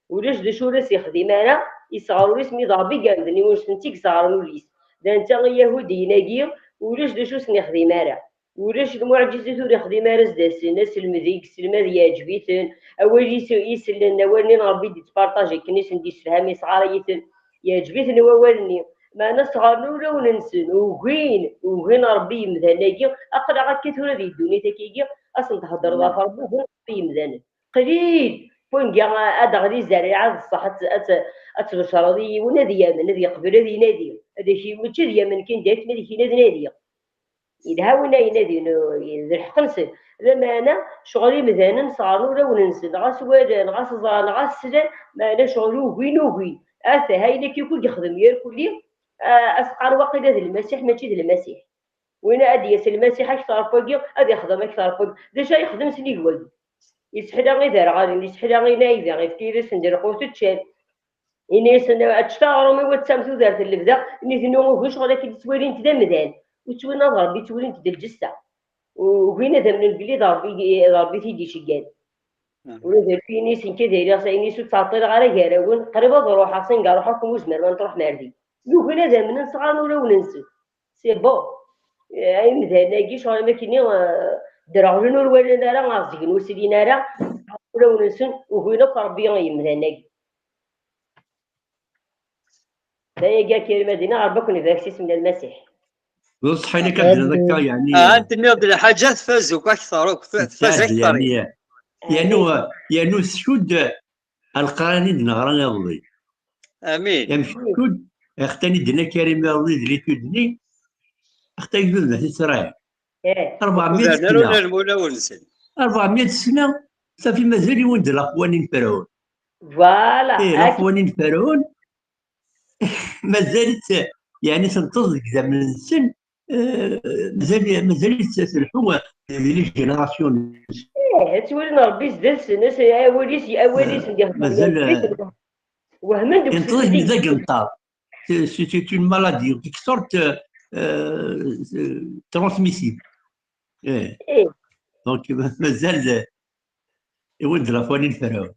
Ulac d acu ur as-yexdim ara, yesɣer ul-is, mi d Rebbi i iɛemden i wen-sent i yesɣer ul-is. D netta i Yahudiyen-agi, ulac d acu ur sen-yexdim ara. Ulac lmuɛǧizat ur yexdim ara zdat-sen, aselmed i yesselmad yeɛǧeb-iten, awal i s-, i sellen, awal-nni n Rebbi i d-yettparṭaj akken i sen-d-yessefham, yesɣaray-iten, yeɛǧeb-iten wawal-nni. Meɛna sɣern ulawen-nsen, ugin, ugin Rebbi yemdanen-agi, aql-aɣ akka tura di ddunit akkagi, ad sen-thedreḍ ɣef Rebbi, ugin Rebbi yemdanen. Qlil, wanga ad aɣli zzerriɛa d ṣṣeḥ, ad, ad, ad tbecreḍ i yiwen ad yamen, ad yeqbel ad inadi, ad ak-, mačči ad yamen kan, d akken ad ak-yini ad nadiɣ. Yelha win ay inadin, d lḥeqq-nsen. Lameɛna, ccɣel imdanen sɣern ulawen-nsen, ɣas walan, ɣas ẓran, ɣas slan, meɛna ccɣel ugin, ugin. Ata, ha ayen akka i yexdem irkelli, a, asqar waqila d Lmasiḥ, mačči d Lmasiḥ. Win ad d-yas Lmasiḥ akter n wagi, ad ixdem akter n wagi. D acu ay yexdem s nnig wagi? Yesseḥla iderɣalen, yesseḥla inayda, ifka-yasen-d lqut ččan. Ini-asen, ččet aɣrum-iw, ad tesɛem tudert n lebda, nitni ugin ccɣel akken ttwalin-t d amdan. Ur ttwalin ara d Rebbi, ttwalin-t d lǧessa. Ugin ad amnen belli d Rebbi, d Rebbi i t-id-iceggan. Ula d ayen-is nekk ad iliɣ s ayen-is ur ttɛeṭṭileɣ ara gar-awen, qrib ad ruḥeɣ, sanga ruḥeɣ ur zmireɣ ad truḥem ar din. Ugin ad amnen, sɣern ulawen-nsen. C'est bon. Eh, imdanen-agi, ccɣel am akkenni, eh, derɣlen ur walan ara, ɛeẓgen ur slin ara, ulawen-nsen ugin akk Rebbi i yimdanen-agi. D ayagi a Karim ad iniɣ, Rebbi ad ken-ibarek s isem n Lmasiḥ. D ṣṣeḥ-inek ad d-tiniḍ akka, yeɛni. Ah, tenniḍ-d lḥaǧa tfaz akk akter akk, tfaz akter. Yeɛni, yernu, yernu tcudd ɣer leqran i d-neɣra iḍelli. Amin. Amek tcudd, axtan i d-tenna Karim iḍelli d l'étude-nni, axtan agdud n At Isṛayil. Rebɛemya sna. Rebɛemya sna, safi mazal iwen-d laqwanin n Ferɛun. Voilà. Eh, laqwanin n Ferɛun, mazal-itt, yeɛni tenṭeḍ deg idammen-nsen, eh, mazal, mazal-itt telḥu di les générations. Eh, ad twalin Rebbi zdat-sen, awal-is, awal-is. Mazal, eh, wehmen deg, yenṭeḍ-ik d agenṭaḍ. C'est, c'est une maladie, en quelque sorte, euh, euh, transmissible. Eh. Donc, mazal, euh, iwen-d laqwanin n Ferɛun.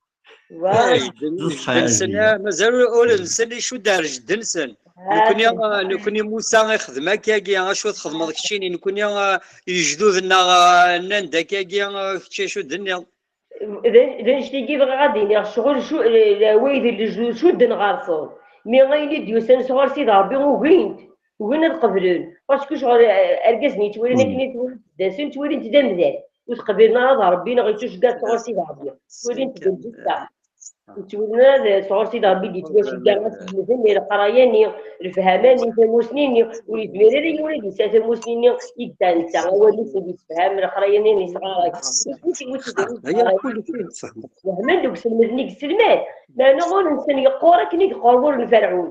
Mazal ur nsen icudd ar jeddi-nsen. Nekni, nekni Musa ixdem akkagi, acu txedmeḍ keččini? Nekni, eh, lejdud-nneɣ, eh, nnan-d akkagi, eh, kečč acu d-tenniḍ? D, d anect-agi bɣiɣ ad d-iniɣ, ccɣel, wid n lejdud cudden ɣer-sen. Mi ayen i d-yusan sɣur Sidi Rebbi ugin-t, ugin ad qeblen. Parce que ccɣel, eh, argazen yettwalin akken i ttwalin zdat-sen, ttwalin-t d amdan. Ur t-qbilen ara d Rebbi neɣ yettucegga sɣur Sidi Rebbi. Ttwalin-t d lǧetta. Ur ttwalin ara d sɣur Sidi Rebbi d-yettwacegga aselmed-nni, leqraya-nni, lefhama-nni, tamusni-nni. Ur yezmir ara yiwen ad yesɛu tamusni-nni i yesɛa netta, awal-is i d-yessefham, leqraya-nni n yesɣaray. Wehmen deg uselmed-nni yesselmad, meɛna ur nsen yeqqur akken i yeqqur wul n Ferɛun.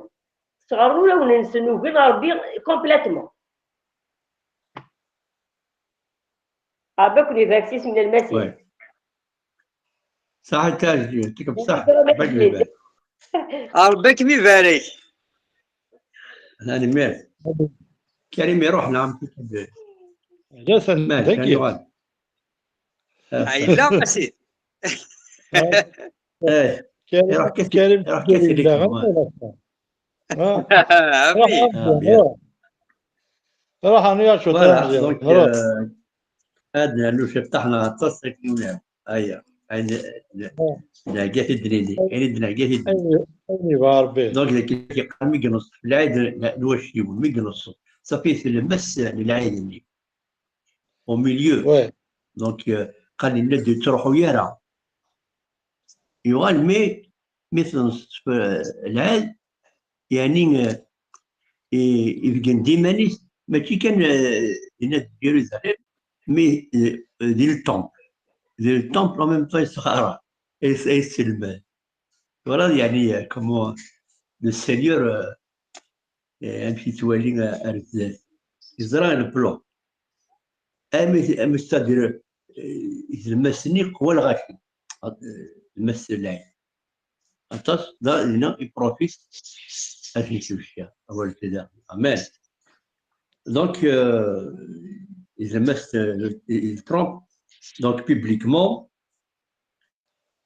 ttɣerrun ulawen-nsen, ugin Ṛebbi complètement. Ṛebbi ad ken-ibarek s yisem n Lmasiḥ. Ouais. Saḥit a Jdi, yɛṭik ṣṣeḥ. Ṛebbi ad kem-ibarek. Ṛebbi ad kem-ibarek. Tanemmirt. Karim iruḥ neɣ amek? Ǧas-as Maɛlic, dagi. Yuɣal. Yella a sidi. Eh, Karim iruḥ kasi, Karim iruḥ kasi Karim deg daɣen lemwan. Wala ass-a? Ah, Amin. ruḥ, ruḥ. Ruḥ, rnu-yaɣ cwiṭ a Voilà, Meẓyan, donc, ruḥ. euh, ad nernu ciṭṭaḥ neɣ aṭas akken ur neɛlem. Aya, ay, n-, nehga-t-id nini, ayen i d-nehga-t-id nini. Ayen ayen yebɣa Ṛebbi. Donc, d akken i yeqqar mi yenṣef lɛid n, n wacciwen, mi yenṣef. Safi, tlemmast n lɛid-nni. Au milieu. Ouais. Donc, euh, qqaren yenna-d ur yettruḥu ara. Yuɣal mi, mi tenṣef, euh, lɛid, yeɛni, euh, i-, ibeggen-d iman-is, mačči kan, euh, dinna di Yeruzalem, mais, euh, euh, di le temple. Di le temple, en même temps, yettɣara, ay, ay yesselmad. Voilà, yeɛni, euh, comment le Seigneur, euh, euh, amek yettwali, euh, ar zdat. Yeẓra le plan. Amek, amek, c'est-à-dire, euh, tlemmast-nni qwa lɣaci. Euh, tlemmast n lɛid. Aṭas, da, dinna, iprofit ad yesmekti awal n Sidi Ṛebbi. Amen. Donc, euh, tlemmast, euh, il trompe, donc, publiquement.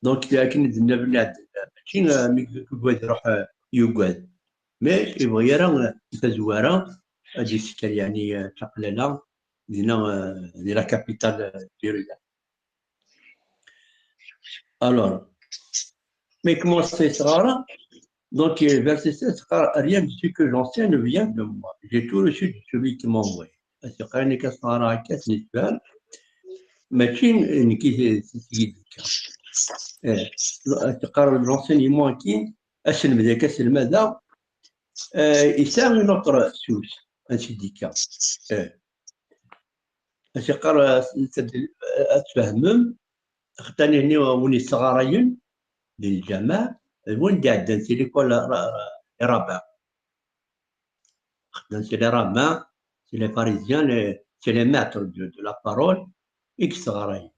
Donc, akken i d-tenna Bennad, mačči, euh, mi yugad iruḥ, euh, yugad. Mais, yebɣa ara, euh, tazwara, ad d-yessekker, yeɛni, euh, taqlala, dinna, euh, di la capitale, euh, Jérusalem. Alors, mais comment c'est ça, donc, euh, verset seize, rien de ce que j'enseigne vient de moi. J'ai tout reçu de celui qui m'a envoyé. As-yeqqar nekk asɣar akka s-nefhem, mačči nekk i s-, s-, s-, eh, as-yeqqar l'enseignement-agi, aselmed akka, aselmad-a, eh, yesɛa une autre source, ainsi dit. Eh. As-yeqqar, eh, ad tfehmem, xeṭṭan-nni win yesɣarayen di lǧameɛ, d win d-iɛeddan si l'école ra-, ra-, i Rabat. Xeddmen, c'est les rabbins, c'est les pharisiens, les, c'est les maîtres de, de la parole, i yesɣarayen.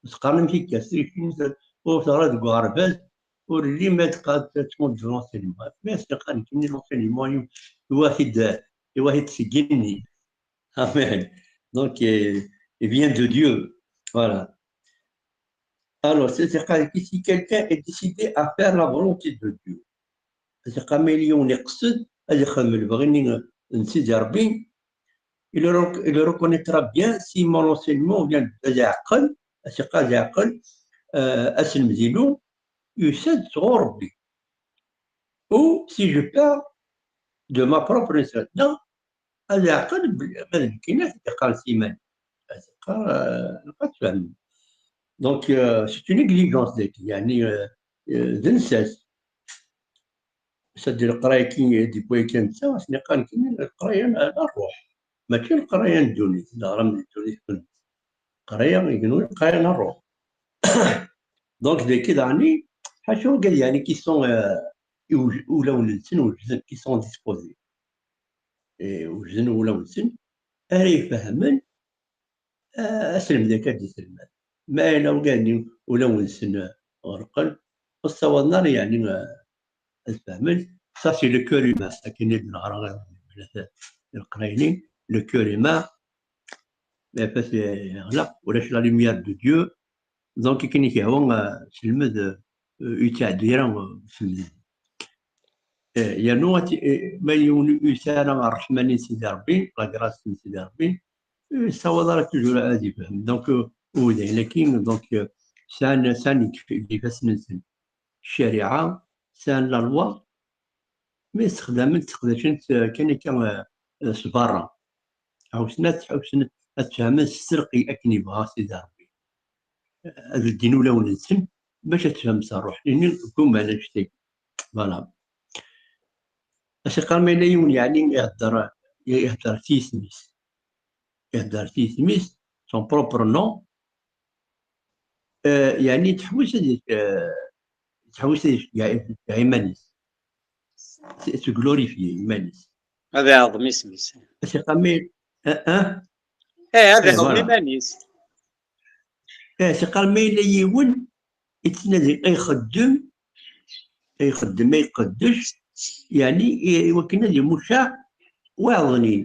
Teqqaren amek akka, ur teɣra deg uɣerbaz, ur llin ma teqqar tettmuddem l'enseignement. Mais c'est quand même l'enseignement, i wa t-id, i wa t-id seg igenni. Amen. Donc, euh, il vient de Dieu. Voilà. Alors, c'est, c'est quand, si quelqu'un est décidé à faire la volonté de Dieu, c'est quand même, il y a un, ad yexdem lebɣi-nni n Sidi Ṛebbi, il le rec-, il le reconnaîtra bien si mon enseignement vient de, ad yeɛqel, ad yeqqar ad yeɛqel, euh, aselmed-inu yusa-d sɣur Ṛebbi. Ou si je pars de ma propre initiative. Non, ad yeɛqel belli ma d nekkini i t-id-yeqqaren s yiman-is. Ad yeqqar, euh, ad tfehmem. Donc, euh, c'est une exigence dagi, yeɛni, euh, euh, d llsas. C'est-à-dire, leqraya-agi, di wayagi netta, asen-yeqqar nekkini leqraya n, n ṛṛuḥ. Mačči leqraya n ddunit, neɣra di ddunit, leqraya igenwi, leqraya n ṛṛuḥ. Donc, dagi daɣen, ḥaca wigad, yeɛni, qui sont, euh, i uj-, ulawen-nsen wejden, qui sont disposés. Eh, wejden wulawen-nsen, ara ifehmen, eh, aselmed akka d-iselmad. Ma yella wigad-nni ulawen-nsen, eh, ɣelqen, ur ssawḍen ara, yeɛni, eh, ad fehmen. Ça, c'est le cœur humain, akken i d-neɣra leqraya-nni, le cœur humain, ma fas yeɣleq, ulac la lumière de Dieu, donc akken i k-yehwa, eh, selmed, eh, ur yettɛeddi ara, eh, selmed. Eh, yernu ad t-, eh, ma yiwen ur yesɛi ara ṛṛeḥma-nni n Sidi Ṛebbi, la grâce n Sidi Ṛebbi, eh, ur yessawaḍ ara toujours ad ifhem. Donc, eh, udayen-agi, donc, eh, sɛan, sɛan deg, deg ifassen-nsen ccariɛa, sɛan la loi, mais ssexdamen-tt, sseqdacen-tt, eh, kan akka, eh, eh, s berra. Ḥewsen ad, ḥewsen ad tfehmen s sserqi akken yebɣa Sidi Ṛebbi. Ad ldin ulawen-nsen bac ad tfhem s ṛṛuḥ. Ini gguman annect-agi. Voilà. As-yeqqar ma yella yiwen, yeɛni, ihedder, ihedder s yisem-is. Ihedder s yisem-is, son propre nom. Eh, yeɛni teḥwis ad yek-, eh, teḥwis ad yeceggeɛ, ad yeceggeɛ iman-is. se glorifier iman-is. Ad iɛḍem isem-is. Siqami, ah, ah, Eh, ad Eh, iɛḍem voilà. iman-is. Eh, siqar ma yella yiwen yettnadi ay ixeddem, ay ixeddem, ay iqeddec, yeɛni i, i wakken ad imucaɛ wayeḍnin.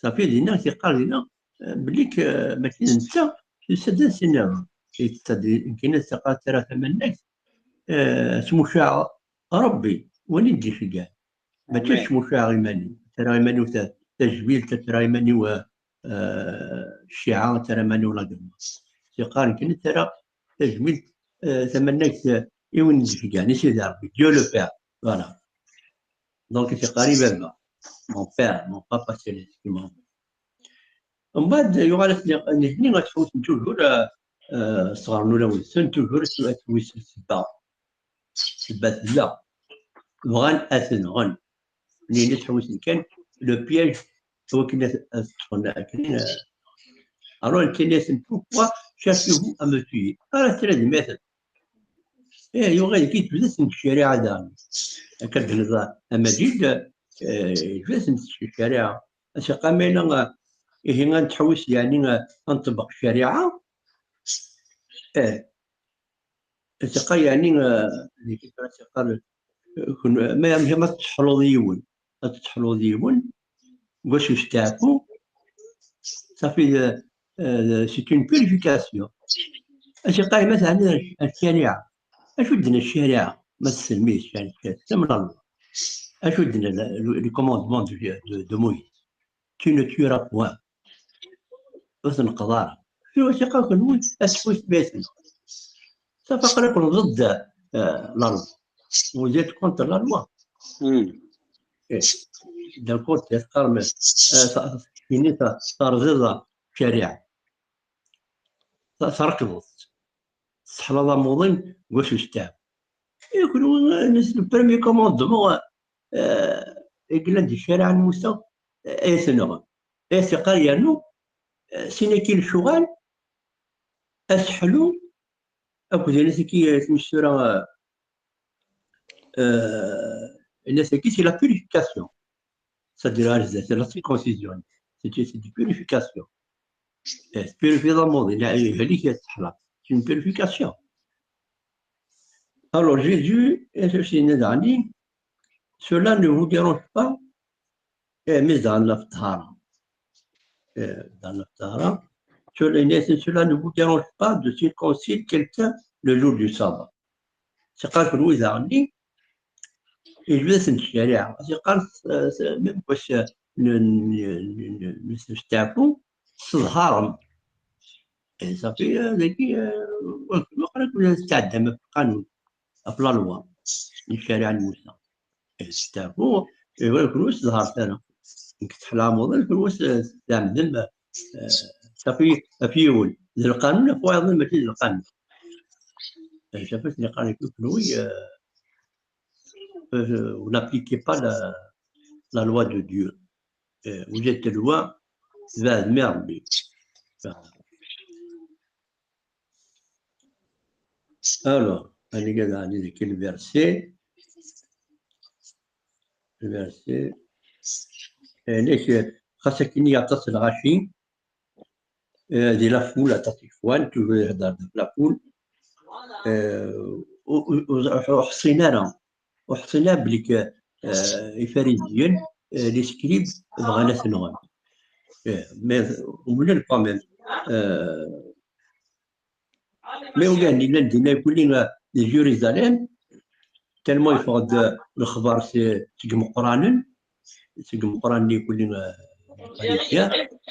Safi dinna, siqar dinna, eh, belli k-, eh, mačči d netta, tusa-d ad s-iniḍ. Yettadi, yemkin ad siqar tara tamannagt, eh, tmucaɛ Rebbi, win i d-iceggan. Mačči Amen. Tmucaɛ iman-iw, tara iman-iw ta-, tajmilt, tara iman-iw, eh, eh, cciɛa, tara iman-iw la guerre. Siqar yemkin tara tajmilt, eh, tamannagt, eh, i win d-iceggan, i Sidi Rebbi, Dieu le Père. Voilà. Donc, siqar i baba, mon père, mon papa céleste, qui m'a envoyé. Mbeɛd yuɣal-as nehni ad tḥewwes toujours, eh, eh, ṣṣɣer n ulawen-nsen, toujours ad tḥewwes ssebba. Ssebba tella. Bɣan ad t-nɣen. Nehni tḥewwes kan le piège, wakken ad, ad t-ṭṭfen akken, eh, alors, netta-yasen, pourquoi cherchez-vous à me tuer? Ara ttnadin ma atan. Eh, yuɣal deg tebda-sen ccariɛa daɣen. Akka d-tenniḍ a Majid, eh, tebda-sen ccariɛa. Asiqa ma yella, eh, ihi ad nettḥewwis, yeɛni, eh, ad nṭebbeq ccariɛa. Eh, asiqa, yeɛni, eh, deg asiqa, eh, kun-, ma, ma, ma tettḥelluḍ yiwen, ad tettḥelluḍ yiwen, deg wacu yesteɛfu, safi, eh, eh, c'est une purification. Asiqa, ma teɛni ccariɛa, acu d-tenna ccariɛa? Ma tesselmid ccariɛa, tesselmid la loi. Acu d-tenna le, le, le commandement de, de, de Moïse? Tu ne tueras point. Ur tneqqeḍ ara. Fi wasiqa kunwi, asfus baten. Safi aql-aken ضد, eh, la loi. Vous êtes contre la loi. Hmm. Eh, d'un côté, teqqarem, eh, ta-, kini ta-, terẓiḍ ccariɛa. Ta-, trekḍeḍ. Tesseḥlaḍ amuḍin deg wacu yesteɛfu. I kunwi, eh, le premier commandement, eh, i yellan di ccariɛa n Musa, eh, ay tenɣem. Ay teqqar yernu, eh, sin-agi lecɣal, aseḥlu, akked ayen-agi, eh, tmestura, eh, eh, ayen-agi, c'est la purification. C'est-à-dire, c'est la circoncision. C'est, c'est une purification. Eh, purifier l'amour, il y a, il y a, il y a, c'est une purification. Alors, Jésus, et ceci n'est ni, cela ne vous dérange pas, eh, mais dans la ftara. Eh, dans la ftara. Cela, cela ne vous dérange pas de circoncire quelqu'un le jour du sabbat. C'est pas que nous, yejbed-asen ccariɛa. Yeqqar, eh, même wac n, n, n, n, n usteɛfu, tesseḍharem. Eh, safi, eh, dagi, eh, ur, ur, ur tettɛeddam ɣef lqanun, ɣef la loi n ccariɛa n Musa. Eh, testeɛfu, eh, ur, ur tesseḍharet ara. Nekk teḥla amuḍin, ur s-, tɛemdem, eh, safi, ɣef yiwen. D lqanun, ɣef wayeḍ mačči d lqanun. Eh, safi, akken yeqqar kunwi, eh, euh, vous n'appliquez pas la, la loi de Dieu. Euh, vous êtes loi, tbeɛdem i Rebbi. Alors, anigad, anigad, le verset, le verset, eh, nek, xas akken i aṭas n lɣaci, eh, di la foule, aṭas n ikwal, toujours ihedder di la foule. Eh, ur, ur, ur, ur ḥṣin ara, ur ḥṣin ara belli k-, eh, ifaridiyen, eh, les scribes, bɣan ad t-nɣen. Eh, mais, umnen quand même. Eh, mais ugar-nni llan dinna kulli, eh, di Jérusalem, tellement yeffeɣ-d, eh, lexbar si, seg imeqqranen, seg imeqqranen-nni kulli, eh,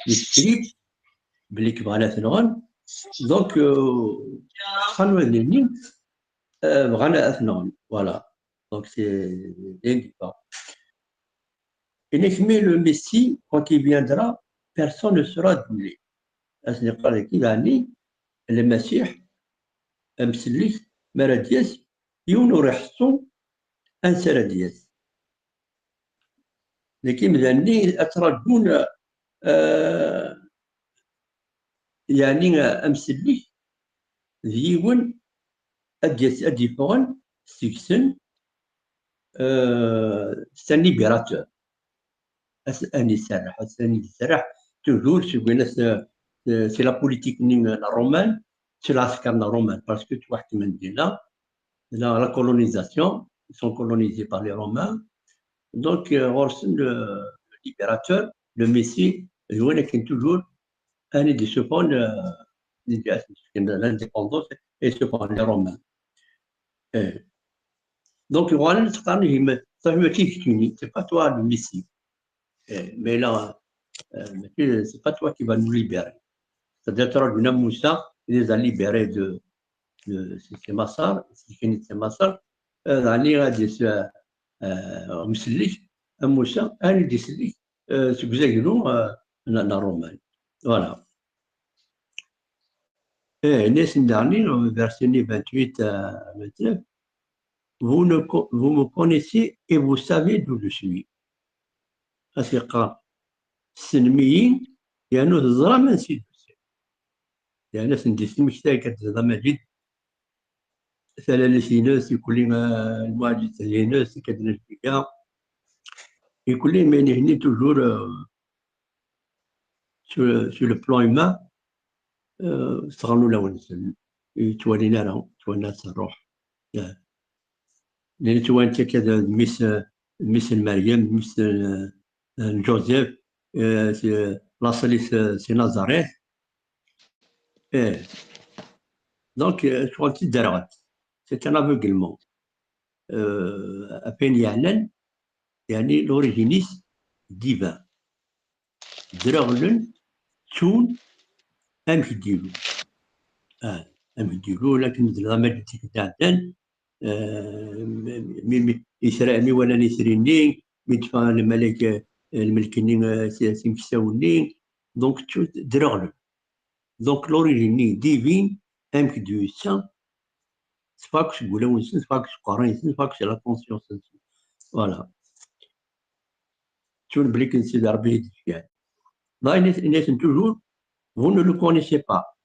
les scribes, belli k-, bɣan ad t-nɣen. Donc, euh, xan wadnin-nni, euh, bɣan ad t-nɣen. Voilà. Donc, c'est l'indifférent. Et mais le Messie, quand il viendra, personne ne sera doublé. Asen yeqqar dagi, yeɛni, Lmasiḥ, amsellek, mi ara d-yas, yiwen ur iḥeṣṣu ansi ara d-yas. Deg imdanen-nni ad ttṛaǧun, eh, yeɛni, eh, amsellek d yiwen ad d-yas-, ad d-yeffɣen seg-sen, Euh, c'est un libérateur. Ad s-, ad iserreḥ, ad s-, ad iserreḥ, toujours, c'est, c'est la politique n la romaine, c'est la romaine, parce que tu vois, la, la colonisation, ils sont colonisés par les Romains. Donc, euh, ɣur-sen le, le libérateur, le Messie, d win akken toujours, ad d-isuffɣen, euh, l'indépendance, et isuffɣen les Romains. Eh. Donc, ɣur-sen ttqaren, ça veut dire que c'est pas toi le Messie. Eh, mais là, euh, c'est pas toi qui va nous libérer. C'est-à-dire, tu as un Moussa, il les a libérés de, de, c'est, c'est Massar, c'est fini, c'est Massar. Euh, يعني غادي س-، آه، مسلك، موسى، أنا دي سلك، آه، سك زاكلو، آه، ن-، ن الرومان. Voilà. Eh, Inès Ndani, verset vingt-huit à vingt-neuf, vous ne co-, vous me connaissez et vous savez d'où je suis. Ad s-yeqqar, tessnem-iyi, yernu teẓram ansi d-usiɣ. Yernu ad sen-d-ismekta akka tezḍa Maǧid, talalit-ines, ikuli, euh, lmuɛǧizat-ines, akka d-, ikuli, mais nihni toujours, euh, sur, sur le plan humain, euh, sɣen ulawen-nsen. Ur ttwalin ara, ttwalin s ṛṛuḥ. Yeah. Nnan ttwalin akka d mmi-s, mmi-s n Meryem, mmi-s n, n Joseph, euh, c'est, laṣel-is, euh, c'est Nazareth. Eh. Donc, euh, ccɣel d tiderɣelt. C'est un aveuglement. Euh, ɣef wayen yeɛnan, yeɛni l'origine-is divin. Dreɣlen, ttun, amek d-ilul. Ah, amek d-ilul, akken d lɣamat n tikkelt iɛeddan, euh, mi, mi, mi yesra-, mi walan itri-nni, mi d-ffɣen lmalayek, euh, lmelk-nni, euh, s, s imeksawen-nni, donc, ttun, dreɣlen. Donc, l'origine-nni divine, amek d-yusa, teffeɣ akk seg wulawen-nsen, teffeɣ akk seg uqerray-nsen, teffeɣ akk seg la conscience-nsen. Voilà. Ttun belli akken Sidi Ṛebbi i d-yefkan. Là, il est, il est toujours, vous ne le connaissez pas.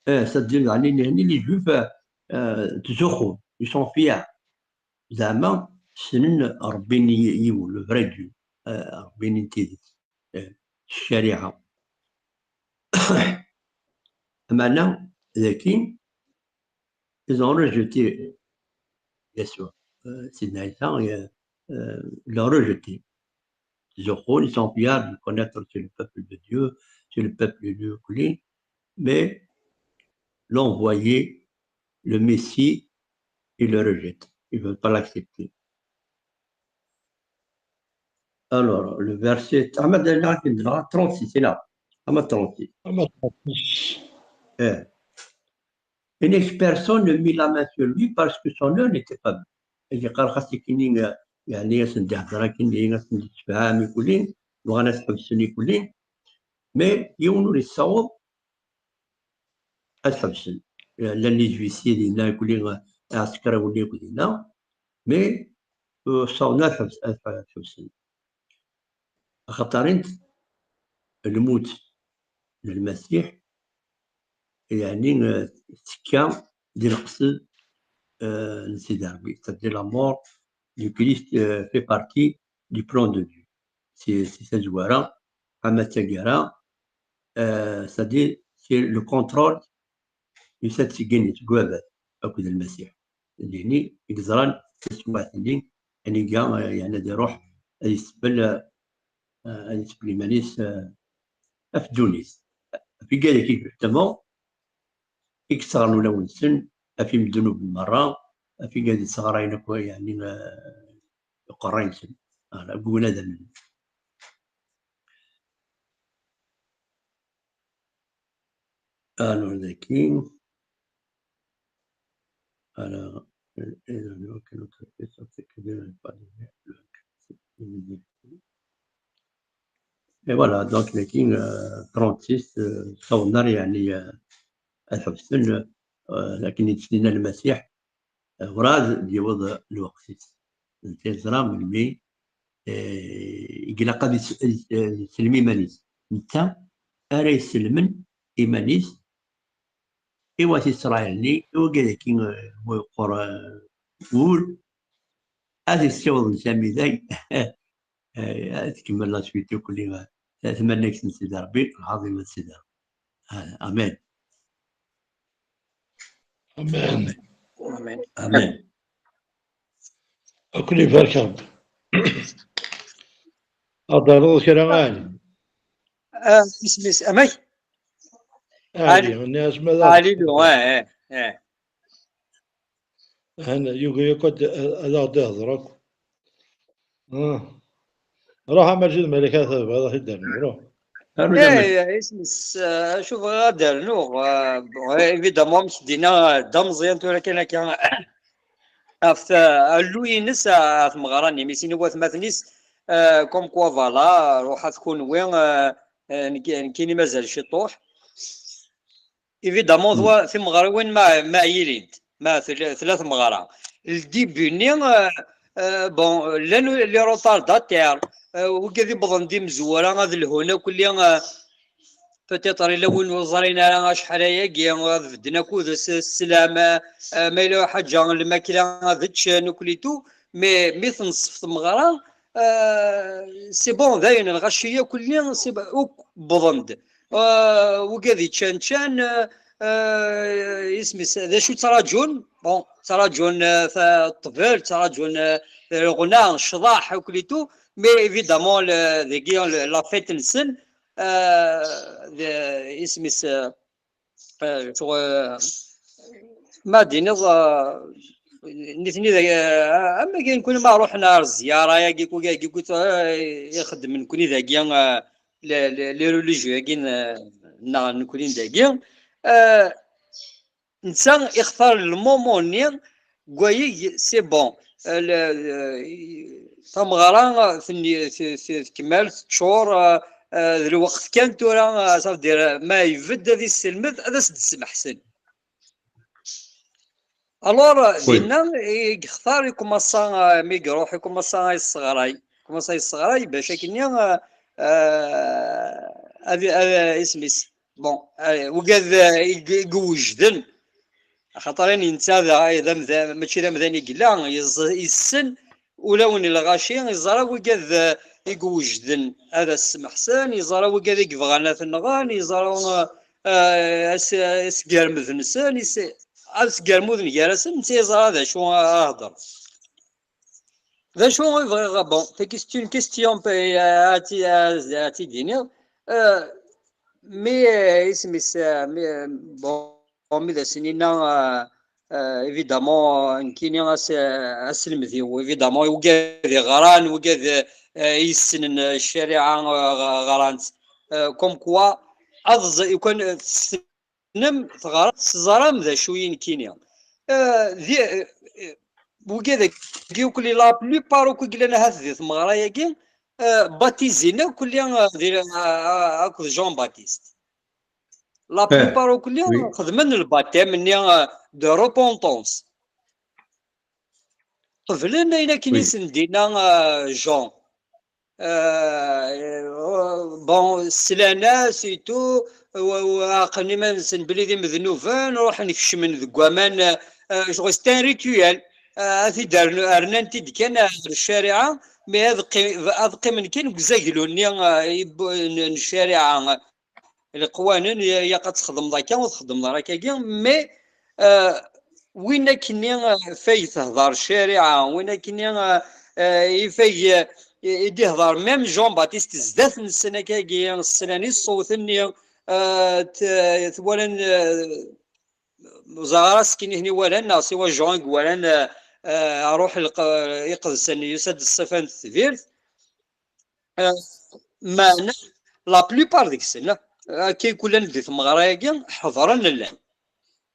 Eh, c'est-à-dire, les, les, les Juifs, euh, euh, ttzuxxun, ils sont fiers. Zeɛma ssnen Ṛebbi n yiwen, le vrai Dieu, euh, Ṛebbi n tidet, euh, s ccariɛa. Ameɛna, daki, ils ont rejeté Yasuɛ. Euh, Sidna Ɛisa, euh, euh, ils l'ont rejeté. Ttzuxxun, ils sont fiers de connaître c'est le peuple de Dieu, c'est le peuple de Dieu, mais l'envoyé, le Messie, ils le rejettent. Ils veulent pas l'accepter. Alors, le verset, ah, mais là, trente-six, c'est là. Ah, mais trente-six. Ah, mais trente-six. Eh. Et personne ne mit la main sur lui parce que son heure n'était pas venue. Et je crois que c'est qu'il y a, il y a, il y a, il y a, il y a, il y a, il y a, il y a, il y a, mais yiwen ur yessaweḍ ad ḥebsen. Llan les huissiers dinna, ikuli, aɛsekriw-nni akk dinna, mais ur ssawḍen ad ḥebs-, ad ḥebsen. Axaṭer int lmut n Lmasiḥ, yeɛni, eh, tekka di leqsed, eh, n Sidi Ṛebbi. C'est-à-dire la mort du Christ, eh, fait partie du plan de Dieu. Si, si tazwara, ama d taggara, euh, c'est-à-dire, c'est le contrôle yusa-d seg yigenni, seg ubabat, akked Lmasiḥ. D nitni i yeẓran taswiɛt-nni, aniga, euh, yeɛni ad iruḥ, ad isebbel, euh, ad isebbel iman-is, euh, ɣef ddunit. Ɣef igad-agi, justement, i yesseɣren ulawen-nsen, ɣef imednuben merra, ɣef igad yesseɣrayen akk, yeɛni, euh, uqerray-nsen, ara, deg win ad amnen. Alors, daki, alors, euh, euh, ok, notre question, c'est que je n'ai pas de... Et voilà, donc, daki, euh, trente-six, euh, ssawḍen ar, yeɛni, euh, ad ḥebsen, euh, akken i d-yenna Lmasiḥ, werɛad d-yewweḍ lweqt-is. Netta yeẓra melmi, eh, i ilaq ad is-, ad is-, ad islem iman-is. Netta ara iselmen iman-is i wat Isṛayil-nni, i wigad-agi, eh, wa yeqqur, eh, wul, Ad yessiweḍ Sami day. Eh, ad tkemmel la suite akk-nni, eh, tamanegt n Sidi Ṛebbi, lɛaḍima n Sidi Ṛebbi. Ah, amen. Amen. Amen. Amen. Ad ken-ibarek Ṛebbi. Ad d-terreḍ kra, a Ɛli? Ah, isem-is amek? Ɛli, nniɣ-as ma d Ɛli Lu, eh, eh, eh. Han, yugi akk ad, ad aɣ-d-ihḍer akk. Ah. Ruḥ a Maǧid, ma yella kra tebɣiḍ ad t-id-ternuḍ, ruḥ. Rnu Eh, tamel. eh, isem-is, eh, acu bɣiɣ ad d-rnuɣ, eh, bɣiɣ, évidemment, amek d-yenna, eh, d ameẓyan tura kan akka, ɣef ta-, alluy-ines, eh, ɣer tmeɣra-nni, mi sin i watmaten-is, eh, comme quoi, voilà, ruḥet kunwi, eh, eh, nekk-, nekkini mazal ciṭuḥ. Évidemment, d wa timeɣriwin ma, ma ɛyilint, ma tella, tella tmeɣra. Le début-nni, euh, euh, bon, llan les retardataires, euh, wigad iwwḍen d imezwura ad lhun akk-, euh, peut-être yella win ur ẓrin ara acḥal ayagi, ad bedden akud s sslam, euh, ma yella ḥaǧa n lmakla ad ččen akk et tout, mais mi tenṣef tmeɣra, euh, c'est bon, dayen, lɣaci akk-nni, c'est bon, akk wwḍen-d. Euh, wigad yeččan ččan, euh, euh, isem-is, d acu ttraǧun? Bon, ttraǧun, euh, ta-, ṭṭbel, ttraǧun, euh, lɣna, ccḍeḥ, akk et tout, mais évidemment, le, dagi, le, la fête-nsen, euh, d, isem-is, euh, euh, euh, ma d-tiniḍ, euh, nitni d, euh, am akken kul ma ruḥen ar zzyara-agi, kul-agi, kul, euh, ixeddmen nekkni dagi, euh, les, les, les religieux-agi n-, neɣ nekkni dagi, euh, netta ixtar le moment-nni n wayeg, c'est bon. Euh, le, le, tameɣra, euh, tenni-, t-, t-, tkemmel, teččur, euh, euh, d lweqt kan tura, euh, ça veut dire, euh, ma ibedd ad isselmed, ad as-d-smeḥsen. Alors, euh, Oui. Dinna, i yextar, i commença, euh, mi iruḥ, i commença a yesseɣray, commença a yesseɣray, bac akken, euh, euh, ad, ad, isem-is. Bon, euh, wigad, euh, i, i iwejden. Axaṭer ayen netta d, d amdan, mačči d amdan i yella, yeẓ-, yessen ulawen n lɣaci, yeẓra wigad, eh, i iwejden ad as-smeḥsen, yeẓra wigad i yebɣan ad ten-nɣen, yeẓra, eh, eh, as-, asgermed-nsen, is-, asgermud n gar-asen, netta yeẓra d acu ara hedren. D acu i bɣiɣ, bon, tagi c'est une question, pe-, ad ti-, ad, ad tt-id-iniɣ. Euh, mi, euh, isem-is, euh, mi, euh, bon, mi d asen-inna, euh, euh, évidemment, euh, nekkini as-, aselmed-iw, évidemment, wigad iɣran, wigad, euh, yessnen, euh, ccariɛa, euh, ɣ-, ɣran-tt. Euh, comme quoi, ad ẓ-, ukan, euh, tessnem, teɣram, teẓram d acu i nekkini. Euh, di, euh, wigad-agi akk, la plupart akk i yellan ahat di tmeɣra-agi, euh, baptisés akk, euh, di, euh, akked Jean-Baptiste. La Eh, plupart akk oui. Xedmen le baptême-nni, euh, de repentance. Qeblen ayen akken i Oui. sen-d-inna, euh, Jean. Euh, bon, slan-as et tout, w-, w-, ɛeqlen iman-nsen belli d imednuben, ruḥen kecmen deg waman, euh, euh, c'est un rituel. Euh, ad t-id-rnu-, rnan-t-id kan ar ccariɛa, mais ad qi-, ad qqimen kan deg uzaglu-nni, euh, i bu-, n, n ccariɛa. Leqwanen, y-, yaq ad txedmeḍ akka, ur txedmeḍ ara akkagi, mais, euh, win akkenni, euh, fay tehder ccariɛa, win akkenni, euh, euh, i fay, euh, i, i d-ihder même Jean-Baptiste zdat-nsen akkagi, slan i ṣṣut-nni, euh, t-, t-, walan, euh, ur ẓriɣ ara s akken i ten-iwalan, neɣ siwa Jean i iwalan, euh, euh, aruḥ lq-, iqedsen, yusa-d ṣṣifa n tetbirt. Euh, meɛna, la plupart deg-sen, euh, akka i kullan di tmeɣra-agi, ḥeḍren llan.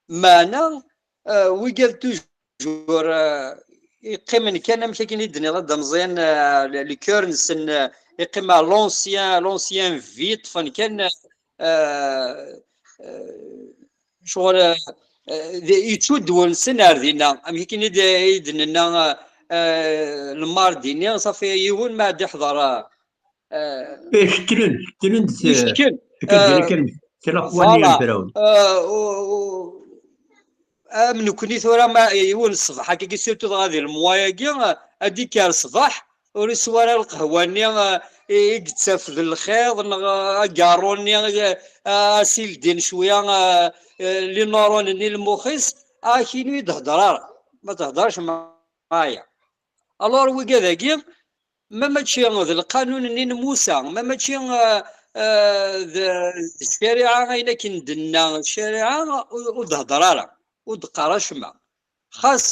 Meɛna, euh, wigad toujours, euh, iqqimen kan amek akken i d-tenniḍ a Dda Meẓyan, euh, le, le cœur-nsen, euh, iqqim à l'ancien, l'ancien vie, ṭṭfen kan, euh, euh, ccɣel, euh, euh, d-, yettudd wul-nsen ar dinna. Amek akken i d-, i d-nenna, euh, euh, lemar dini, safi yiwen ma ad iḥḍer, euh, Eh, kettren, kettren-d s-, yeckel. akken Euh, d-, akken d-, kra n wani voilà. Frawun. Euh, u-, u-, am nekkni tura ma yiwen ṣṣbeḥ akkagi, surtout dɣa di lemwa-agi, euh, ad d-ikker ṣṣbeḥ, ur iswa ara lqehwa-nni, eh, i, i yettaf d lxiḍ, neɣ, eh, agaṛṛu-nni, eh, eh, asileḍ-in cwiya, eh, eh, linurun-nni n lmux-is, akinu i d-heddeṛ ara, ma tehdeṛ-c ma aya. Alors, wigad-agi, ma mačči d lqanun-nni n Musa, ma mačči, eh, eh, d, d ccariɛa, ayen akken d-tenna ccariɛa, ur, ur d-heddeṛ ara, ur d-qqar acemma. Xas,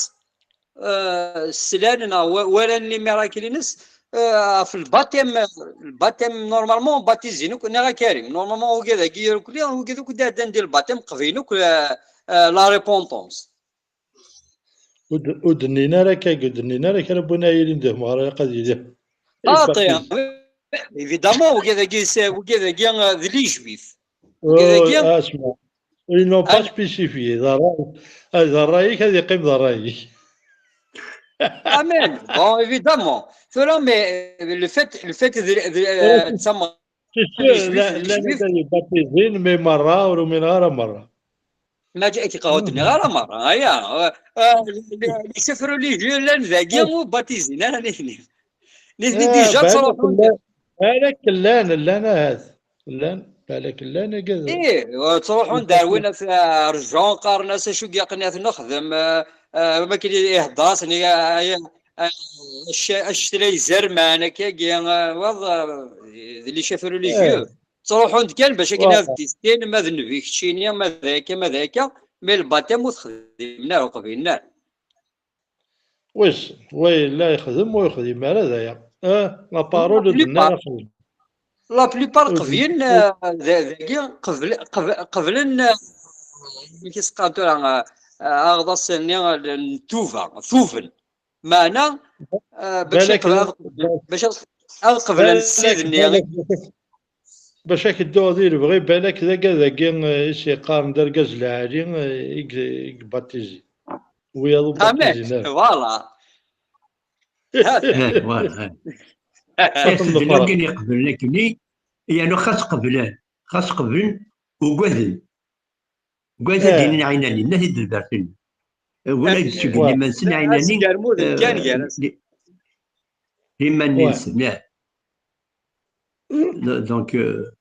eh, slan neɣ wa-, walan les miracles-ines, eh, ɣef lbatem, lbatem, normalement, baptisé-n akk, neɣ a Karim, normalement, wigad-agi irukli, wigad akk d-ɛeddan di lbatem, qeblen akk, eh, eh, la repentance. Ur d-, ur d-nnin ara akka, ur d-nnin ara kra n win ara yilin d amɣar, ilaq ad yili. Baṭel. Évidemment, wigad-agi, wigad-agi, eh, d les juifs. Wigad-agi, ah, asma. Ils n'ont pas spécifié. D ṛṛay, ah, d ṛṛay-ik, ad yeqqim d ṛṛay-ik. Amen. Bon, évidemment. Tura, mais, euh, le fait, le fait de, de, euh, c'est sûr, les juifs, llan, les juifs, llan wid yebbaptizen, mais merra, ur umineɣ ara merra. Ma ǧ-, akka ur d-nniɣ ara merra, aya. Euh, euh, les, les chefs religieux llan dagi, ur baptizen ara nitni. Nitni déjà ttruḥun. Balak llan, llan ahat. Llan, balak llan, agad. Ih, ttruḥun-d ar win at, ar Jean, qqaren-as acu i yeqqen ad nexdem, eh, eh, ma akken ihedder-asen, eh, eh, eh, acc-, acetla izerman, akkagi, eh, waḍ, eh, d les chefs religieux. Ttruḥun-d kan bac akken ad d-issin, ma d nnbi keččini, ma d akka, ma d akka, mais lbatem ur t-xdimen ara, ur qbilen ara. Wissen, wa yella yexdem, ur yexdim ara d aya. Eh, la parole d-nniɣ. La plupart qeblen, eh, d-, dagi, qebl-, qeb-, qeblen, eh, amek i s-qqaren tura, eh, aɣḍas-nni, eh, n tuba, tuben. Meɛna, eh, bac ad qeblen, bac ad, ad qeblen ssid-nni. Bac ad k-dduɣ di lebɣi, balak d agad-agi, eh, i s-yeqqaren d argaz lɛali, eh, i g-, i yebatizi. Wiyaḍ ur batizen ara. Voilà. Eh, voilà, eh. Eh, sidi-nni iqeblen akkenni, yeɛni xas qeblen, xas qeblen, ugaden. Ugaden ad d-inin ɛinani, nna-t-id lbertin. Wala ad d-suggen iman-nsen ɛinani, asgermuden kan gar-asen. Li-, liman-nsen, eh. Donc, euh,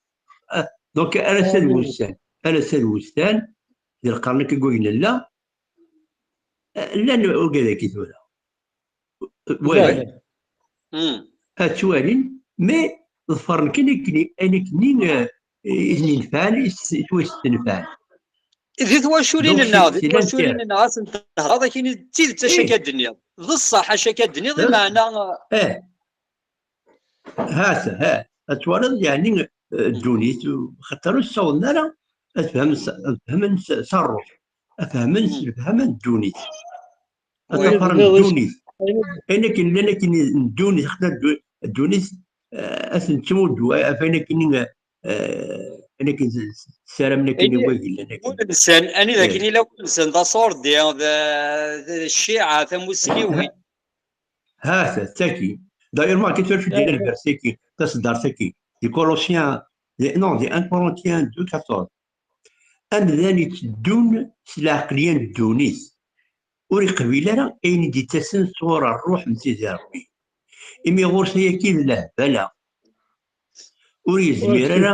ah, donc, ar ass-a d wussan, ar ass-a d wussan, di lqern-agi deg nella, eh, llan wigad-agi tura. Walan. Ad ttwalin, mais ḍefren kan akken, ayen akken, eh, i ten-inefɛen, i s-, i s-, i s-tenfɛen. Di twaculin-nneɣ, di twaculin-nneɣ, ad sen-tehḍeḍ akken d tidet acu akka d-tenniḍ. D ṣṣeḥ acu akka d-tenniḍ, meɛna, eh. Ha-t, ha, ad twaliḍ, yeɛni, eh, ddunit, xaṭer ur ssawḍen ara ad fehmen s, ad fehmen s, s ṛṛuḥ, ad fehmen s lefhama n ddunit. Ad ḍefren ddunit. Ayen akken llan akken n ddunit, xaṭer ddu-, ddunit, eh, ad ten-ttmuddu, eh, ɣef wayen akken, eh, ayen akken s-, ssaramen akken i wagi llan akken. Wul-nsen, anida akken yella wul-nsen, d aṣurdi, d, d cciɛa, tamusliwin. Ha-t, tagi. D'ailleurs, ma akken tura d-yenna lberṣ-agi, taṣeddart-agi, di Colossiens, di, non, di un Corinthiens deux quatorze. Amdan itteddun s lɛeqliya n ddunit, ur iqbil ara ayen i d-ittasen sɣur ṛṛuḥ n Sidi Ṛebbi, imi ɣur-s ayagi d lehbala. Ur yezmir ara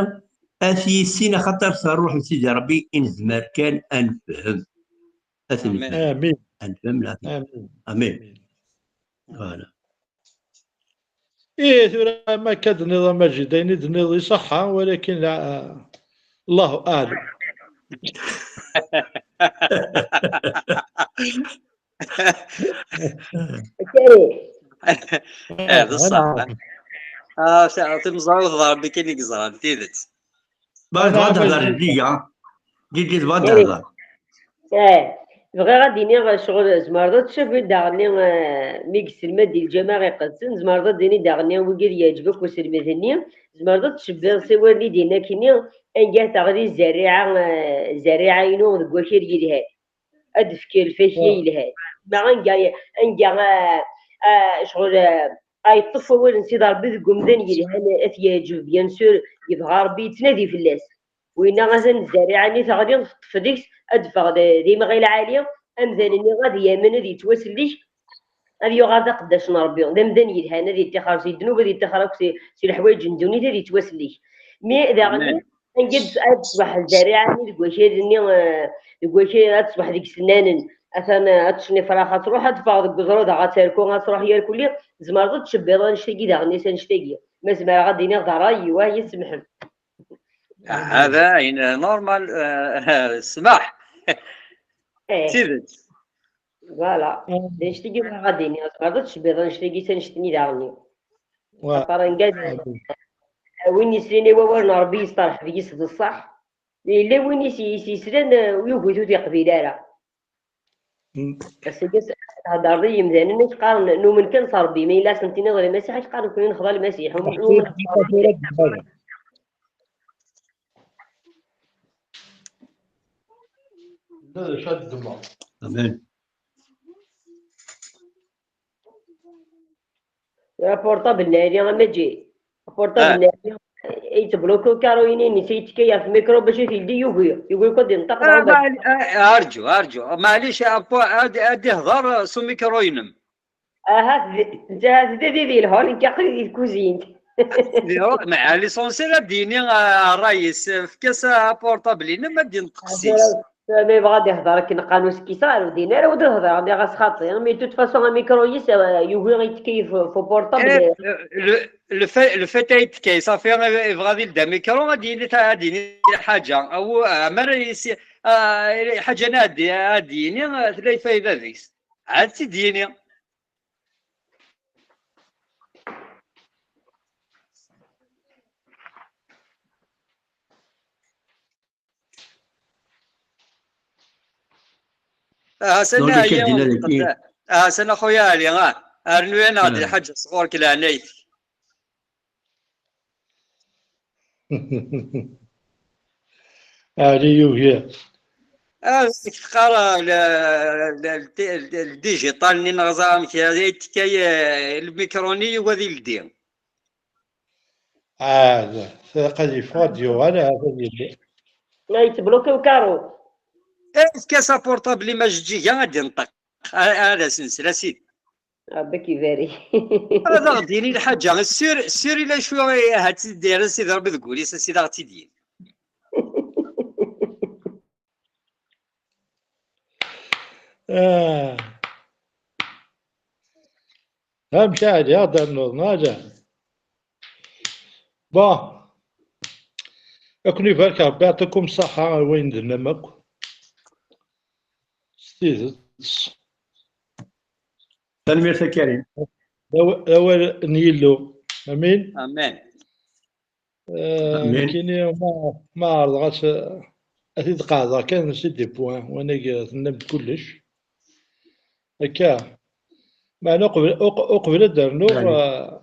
ad t-yissin, axaṭer s ṛṛuḥ n Sidi Ṛebbi i nezmer kan ad nefhem. Ad t-nefhem. Amin. Ad nefhem, ad t-nefhem. Amin. Amin. Voilà. Ih, tura ma akka d-tenniḍ a Maǧid, ayen i d-tenniḍ iṣeḥḥa, walakin la, Allahu aɛlam. Eh, d ṣṣeḥ. Ah, timẓin ur teḍra, Ṛebbi kan i yeẓran, d tidet. Bɣiɣ ad tehder Didi, ha? Didi tebɣa ad tehder. Eh, bɣiɣ ad d-iniɣ, eh, ccɣel, tzemreḍ ad tcafiḍ daɣen, eh, mi yesselmad di lǧameɛ iqedsen, tzemreḍ ad d-tiniḍ daɣen wigi ad yeɛǧeb akk uselmed-nni, tzemreḍ ad tcebbiḍ s awal-nni d-yenna akkenni, anga teɣli zzerriɛa, eh, zzerriɛa-inu deg wakal yelhan. Ad d-tefk lfakya yelhan. Ma anga, anga, ah, ah, ccɣel, ah, ah, yeṭṭef wawal n Sidi Ṛebbi deg umdan yelhan, ad t-yeɛǧeb, bien sûr, yebɣa Ṛebbi yettnadi fell-as. Winna atan zzerriɛa-nni teɣli, teṭṭef deg-s, ad d-teffeɣ d, d imɣi lɛali, amdan-nni ad yamen, ad yettwasellek, ad yuɣal d aqeddac n Ṛebbi, d amdan yelhan, ad yettixer si ddnub, ad yettixer akk si, si leḥwayeǧ n ddunit, ad yettwasellek. Mi daɣen, anga d-, ad tṣbeḥ zzerriɛa-nni deg wakal-nni, eh, deg wakal ad tṣbeḥ deg isennanen, atan, eh, ad tecnefrax, ad truḥ, ad teffeɣ deg uẓru, daɣ ad terku, ad truḥ yerkulli, tzemreḍ ad tcebbiḍ annect-agi daɣen, is annect-agi. Ma zemreɣ ad d-iniɣ d ṛṛay-iw, ah, iyi-tsemḥem. Hada ayen normal, eh, smaḥ. Eh. D tidet. Voilà. D annect-agi bɣiɣ ad d-iniɣ. Tzemreḍ ad tcebbiḍ annect-agi s annect-nni daɣen. Wa. Xaṭer anga d, win yeslan i wawal n Ṛebbi yesteṛḥeb deg-s d ṣṣeḥ. Yella win i s-, i s-yeslan, eh, yugi-t ur t-yeqbil ara. Mm. Ass-agi s-, thedreḍ i yimdanen, ad k-qqaren, numen kan s Ṛebbi, ma yella ad sen-tiniḍ Lmasiḥ, ad k-qqaren nekni nexḍa Lmasiḥ. Ur numen tura d hada. Ula d acu ad ddmeɣ. Amen. Aportabl n Ɛli, a Maǧi. Aportabl n Ɛli, yettbluki ukaru-ini-ines, yettekka ɣef mikru bac ad t-yeldi, yugi, yugi akk ad yenṭeq, ah, daɣen. Maɛli-, ah, arǧu, arǧu. Maɛlic, apo-, ad, ad ihḍer s umikru-inem. Ahat d, netta ahat d, d, di lhol, nekk aql-i di tkuzint. Di hol, ma, à l'essentiel ad d-yini, ah, ṛṛay-is, efk-as aportabl-inem ad d-yenṭeq s-is. Ma yebɣa ad ihḍer akken qqaren usekkis, ur din ara ur d-hedreɣ, nniɣ-as xaṭi, mais de toute façon amikru-is, euh, yugi ad yettkeyf f uportabl. Eh, le, le fait, le fait ad yettkeyf, ṣafi, yebɣa ad yeldi amikru, ad yini ta-, ad yini lḥaǧa. Awu, amar yis-, ah, lḥaǧa-nni ad, ad yini, ah, tella lfayda deg-s. Ad tt-id-yini. Aha, sani. Donc, Ɛli, ad d-iniɣ dagi. Aha, sani a xuya Ɛli, ah. Rnu-yaneɣ-d lḥaǧa sɣur-k, leɛnayt. Ɛli yugi. Ah, teqqar, ah, le, le, le, le, le digital-nni neɣ ẓer amek ara yettekka, eh, lmikruni yugi ad yeldi. Ah, ad yeffeɣ ad yuɣal, ah, ad yeldi. La yettbluki ukaru. Eh, efk-as aportabl-im ajeǧǧig-a ad d-yenṭeq. Ah, ad as-nsel, a sidi. Ṛebbi ad k-ibarek. Ad aɣ-d-yini lḥaǧa, ssir, ssir ila cwi, ahat tt-id-yerra Sidi Ṛebbi deg wul-is, a sidi, ad aɣ-tt-id-yini. Ah. Amek a Ɛli, ad d-ternuḍ, neɣ ala? Bon. Ad ken-ibarek Ṛebbi, yeɛṭikum ṣṣeḥḥa, a wayen d-tennam akk. S tidet. Tanemmirt a Karim. D aw-, d awal n Yillu. Amin. Amin. Eh, amin. Nekkini ma, ma ɛerḍeɣ ad, ad t-id-qeɛdeɣ kan, c'est des points, wanag, eh, tennam-d kullec. Akka. Meɛna uqbel, uq-, uqbel ad d-rnuɣ, eh,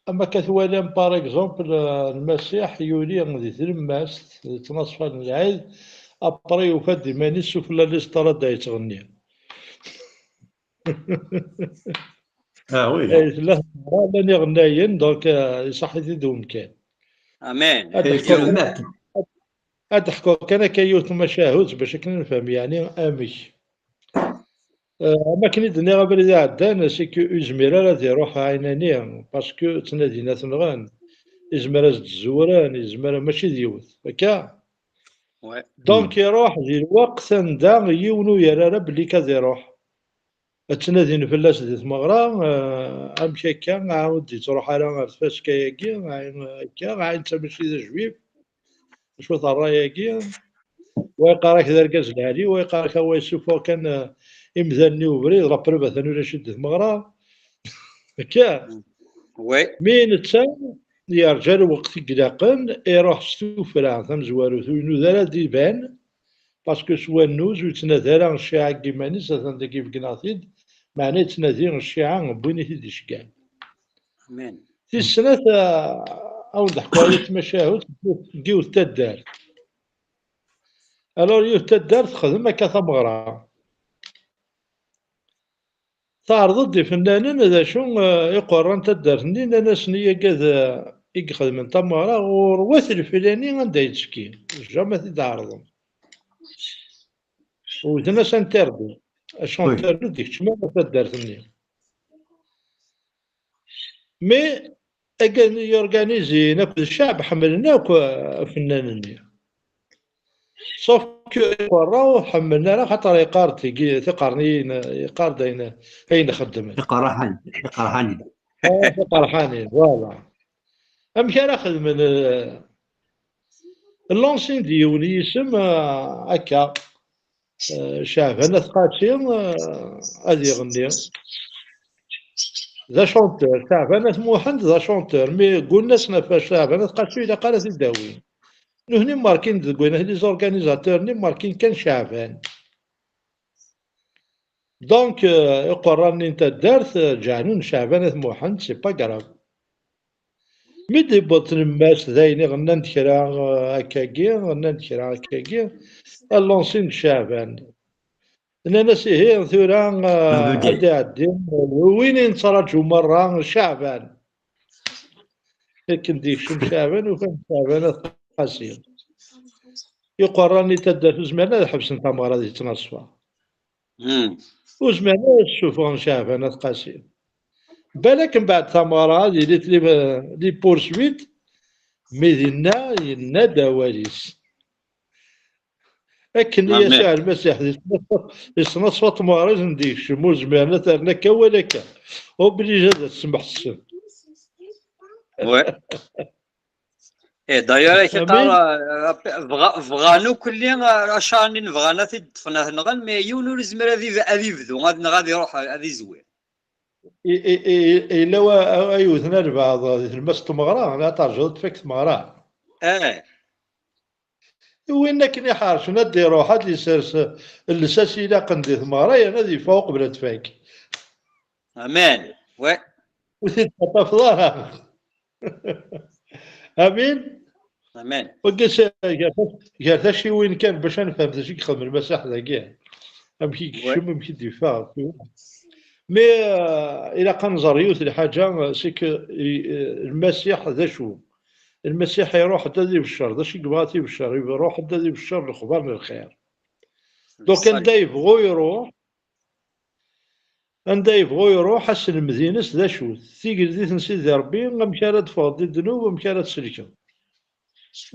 am akka twalam, par exemple, eh, Lmasiḥ yuli di tlemmast, di ttnaṣfa n lɛid, après yufa-d iman-is sufella n listrada yettɣenni. Ah oui. Eh, tella tmeɣra, llan iɣennayen, donc, eh, iṣaḥ-it-id umkan. Amin. Ad d-ḥkuɣ, ad d-ḥkuɣ kan akka yiwet n tmacahut bac akken ad nefhem, yeɛni, amek. Eh, am akken i d-nniɣ abrid iɛeddan, c'est que ur yezmir ara ad iruḥ ɛinani, parce que ttnadin ad t-nɣen. Yezmer ad s-d-zewren, yezmer mačči d yiwet. Akka? Ouais. Donc, iruḥ di lweqt anda yiwen ur yerri ara belli ad iruḥ. Ad ttnadin fell-as di tmeɣra, eh, amek akka, ah, ur d-yettruḥ ara ɣer tfaska-agi, ah, akka, ah, netta mačči d ajwib. Acu-t ṛṛay-agi? Wa yeqqar-ak d argaz lɛali, wa yeqqar-ak a wa yessuffuɣ kan, eh, imdanen i ubrid, la preuve atan ulac-it di tmeɣra. Akka. Oui. Mi netta yerǧa lweqt i ilaqen, iruḥ s tuffra tamezwarut, ur inuda ara ad d-iban, parce que s wannuz ur yettnadi ara cciɛa deg yiman-is, atan dagi beggneɣ-t-id, meɛna yettnadi cciɛa n win i t-id-iceggɛen. Amin. Tis snat, ah, ad wen-d-ḥkuɣ yiwet tmacahut n yiwet taddart. Alors, yiwet taddart texdem akka tameɣra. Teɛreḍ-d ifennanen d acu, eh, iqerran taddart-nni, nnan-asen i yagad, eh, i ixedmen tameɣra ɣur wat lflani anda yettekki. Jamais t-id-ɛerḍen. Wwten-as interdi. Acu, oui, interdi ur d-ikeččem ara taddart-nni. Mais akken i organizin akked ccɛeb, ḥemmlen akk, euh, afennan-nni. Sauf que iqerra ur ḥemmlen ara, xaṭer yeqqar tigi tiqerniyin, yeqqar-d ayen, ayen xeddmen. Tiqerḥanin, tiqerḥanin. Ah, tiqerḥanin, voilà. Amek ara xedmen, euh, lansin-d yiwen yisem, euh, akka, euh, Caɛban At Qasi, euh, ad iɣenni. D achanteur, Caɛban At Muḥend d achanteur, mais ggullen-asen ɣef Caɛban At Qasi ilaq ara t-id-awin. Nutni markin deg wayen, les organisateurs-nni markin kan Caɛban. Donc, euh, iqerra-nni n taddart, euh, ǧeɛlen Caɛban At Muḥend, c'est pas grave. Mi d-iwweḍ tlemmast, d ayen i ɣennan-d kra, euh, akkagi, ɣennan-d kra akkagi, lansin-d Caɛban. Nnan-as, ihi, tura, euh, ad iɛeddi, euh, win i nettraǧu merra, Caɛban. Akken d-yekcem Caɛban, ufan Caɛban At Qasi. Iqerra-nni n taddart ur zmiren ad ḥebsen tameɣra di Tnaṣfa. Hmm. Ur zmiren ara ad ssufɣen Caɛban At Qasi. Balak mbeɛd tameɣra ad yili les, les poursuites, mi dinna yenna-d awal-is. Akken i yas Lmasiḥ di Tnaṣfa, di Tnaṣfa tmeɣra i sen-d-yekcem, ur zmiren ad t-rren akka wala akka. Obligé ad t-smeḥsen. Ouais. Eh, d'ailleurs, ak iqqar, euh, bɣa-, bɣan ukelli, euh, acar-nni bɣan ad t-id-ṭṭfen, ad t-nɣen, mais yiwen ur izmir ad ib-, ad ibdu, ad neɣ ad iruḥ, ad izwir. I, i, i, yella wa, wa yewten albaɛḍ di tlemmast n tmeɣra, la terǧuḍ ad tfak tmeɣra. Eh. Win akken iḥercen ad d-iruḥ, ad d-isers llsas ilaqen di tmeɣra, yerna ad yeffeɣ uqbel ad tfak. Amen. Ouais. Ur t-id-teṭṭafeḍ ara. Amin. Amen. Wagi s-, gar ta-, gar taciwin kan bac ad nefhem d acu i yexdem Lmasiḥ dagi. Amek i yekcem, amek i d-yeffeɣ. Mais, euh, ilaq ad nẓer yiwet lḥaǧa, c'est que, euh, Lmasiḥ d acu? Lmasiḥ iruḥ-d ad ibeccer. D acu i yebɣa ad t-ibeccer? Iruḥ-d ad ibeccer lexbar n lxir. Donc, anda yebɣu iruḥ, anda yebɣu iruḥ, aselmed-ines d acu? Tigeldit n Sidi Ṛebbi, amek ara d-teffɣeḍ di ddnub, amek ara d-tselkeḍ.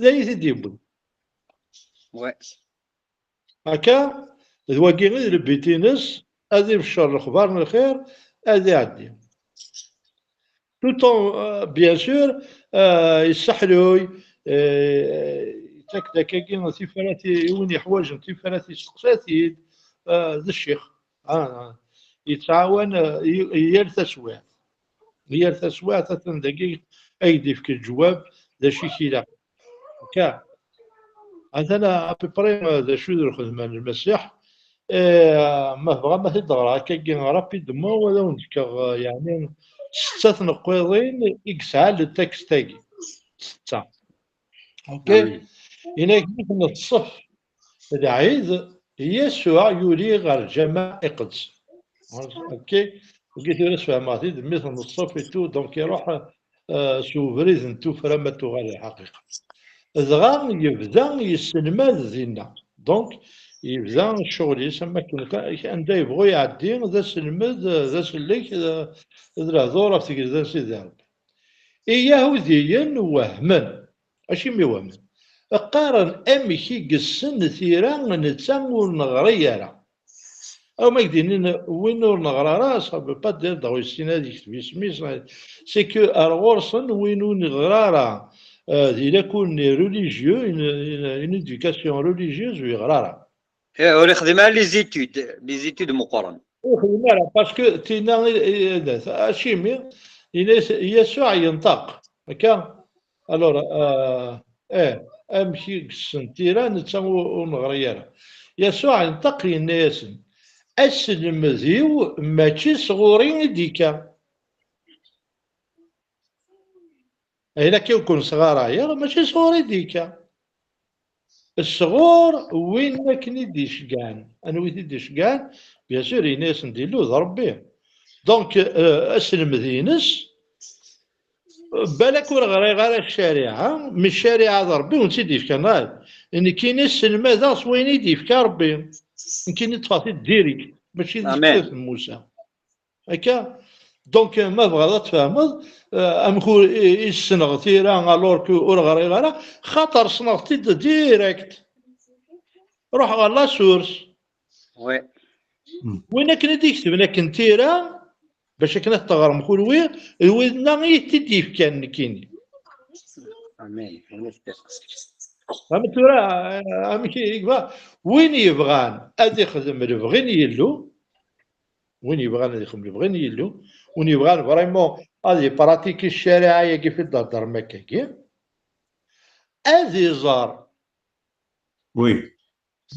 D ayen i t-id-yewwin. Ouais. Akka, d wagi i d lbit-ines, ad ibeccer lexbar n lxir, ad iɛeddi. Tout en, euh, bien sûr, euh, yesseḥluy, euh, yettak-d akkagi tifrat i, i win yeḥwaǧen tifrat, yesteqsa-t-id, euh, d ccix. Ah, yettɛawan, euh, i, i yal taswiɛt. I yal taswiɛt, atan dagi ay d-ifk lǧwab d acu i k-ilaq. Akka. Atan à peu près, euh, d acu i d lxedma n Lmasiḥ. Eh, ma tebɣam ad t-id-ɣreɣ akkagi rapidement, ad awen-d-fkeɣ, eh, yeɛni, setta tneqqiḍin i yesɛa le texte-agi. Setta. Ok? Ah oui. Yenna-k mi tneṣṣef lɛid, Yasuɛ yuli ɣer lǧameɛ iqedsen. Ok? Wagi tura sfehmeɣ-t-id, mi tneṣṣef et tout, donc iruḥ, eh, s ubrid n tuffra ma tuɣal lḥaqiqa. Dɣa yebda yesselmad dinna. Donc, yebda ccɣel-is, am wakken ka-, anda yebɣu iɛeddi, d aselmed, d asellek, d, d lehdur ɣef tgelda n Sidi Ṛebbi. Iyahudiyen wehmen. Acimi wehmen? Qqaren, amek i yessen tira netta ur neɣri ara? Aw ma k-d-inin win ur neɣri ara, ça veut pas dire daɣ ur yessin ad yekteb isem-is. C'est que ar ɣur-sen win ur neɣri ara, euh, di lakul-nni religieux, une, une, une éducation religieuse ur yeɣri ara. Eh, ur ixdim ara les études, les études meqqren. Ur ixdim ara, parce que tinna i, i, i, acimi, yenna-yas, Yasuɛ yenṭeq, akka? Alors, euh, eh, amek i yessen tira, netta ur, ur neɣri ara. Yasuɛ yenṭeq, yenna-yasen, aselmed-iw mačči sɣur-i i d-yekka. Ayen akka ur ken-sɣarayeɣ, mačči sɣur-i i d-yekka. Sɣur win akken i d-iceggɛen. Anwa i t-id-iceggɛen? Bien sûr, yenna-yasen-d Illu d Ṛebbi. Donc, euh, aselmed-ines, balak ur ɣriɣ ara ccariɛa, mi ccariɛa d Ṛebbi ur tt-id-yefka ara. Nekkini sselmadeɣ s wayen i d-yefka Ṛebbi. Nekkini ṭṭfeɣ-t-id direct, mačči d Amen. Ktibt n Musa. Akka, Donc, ma tebɣiḍ ad tfehmeḍ, eh, amek ur, i, i ssneɣ tira alors que ur ɣriɣ ara, xaṭer ssneɣ-tt-id direct. Ruḥ ɣer la source. Oui. Win akken i d-iketben akken tira, bac akken ad teɣrem kunwi, d winna i t-id-yefkan nekkini. Amin. Am tura, eh, amek i yegba? Win yebɣan ad ixdem lebɣi n Yillu, win yebɣan ad ixdem lebɣi n Yillu, win yebɣan vraiment ad yepratiki ccariɛa-agi fi d-theddrem akkagi, ad iẓer Oui.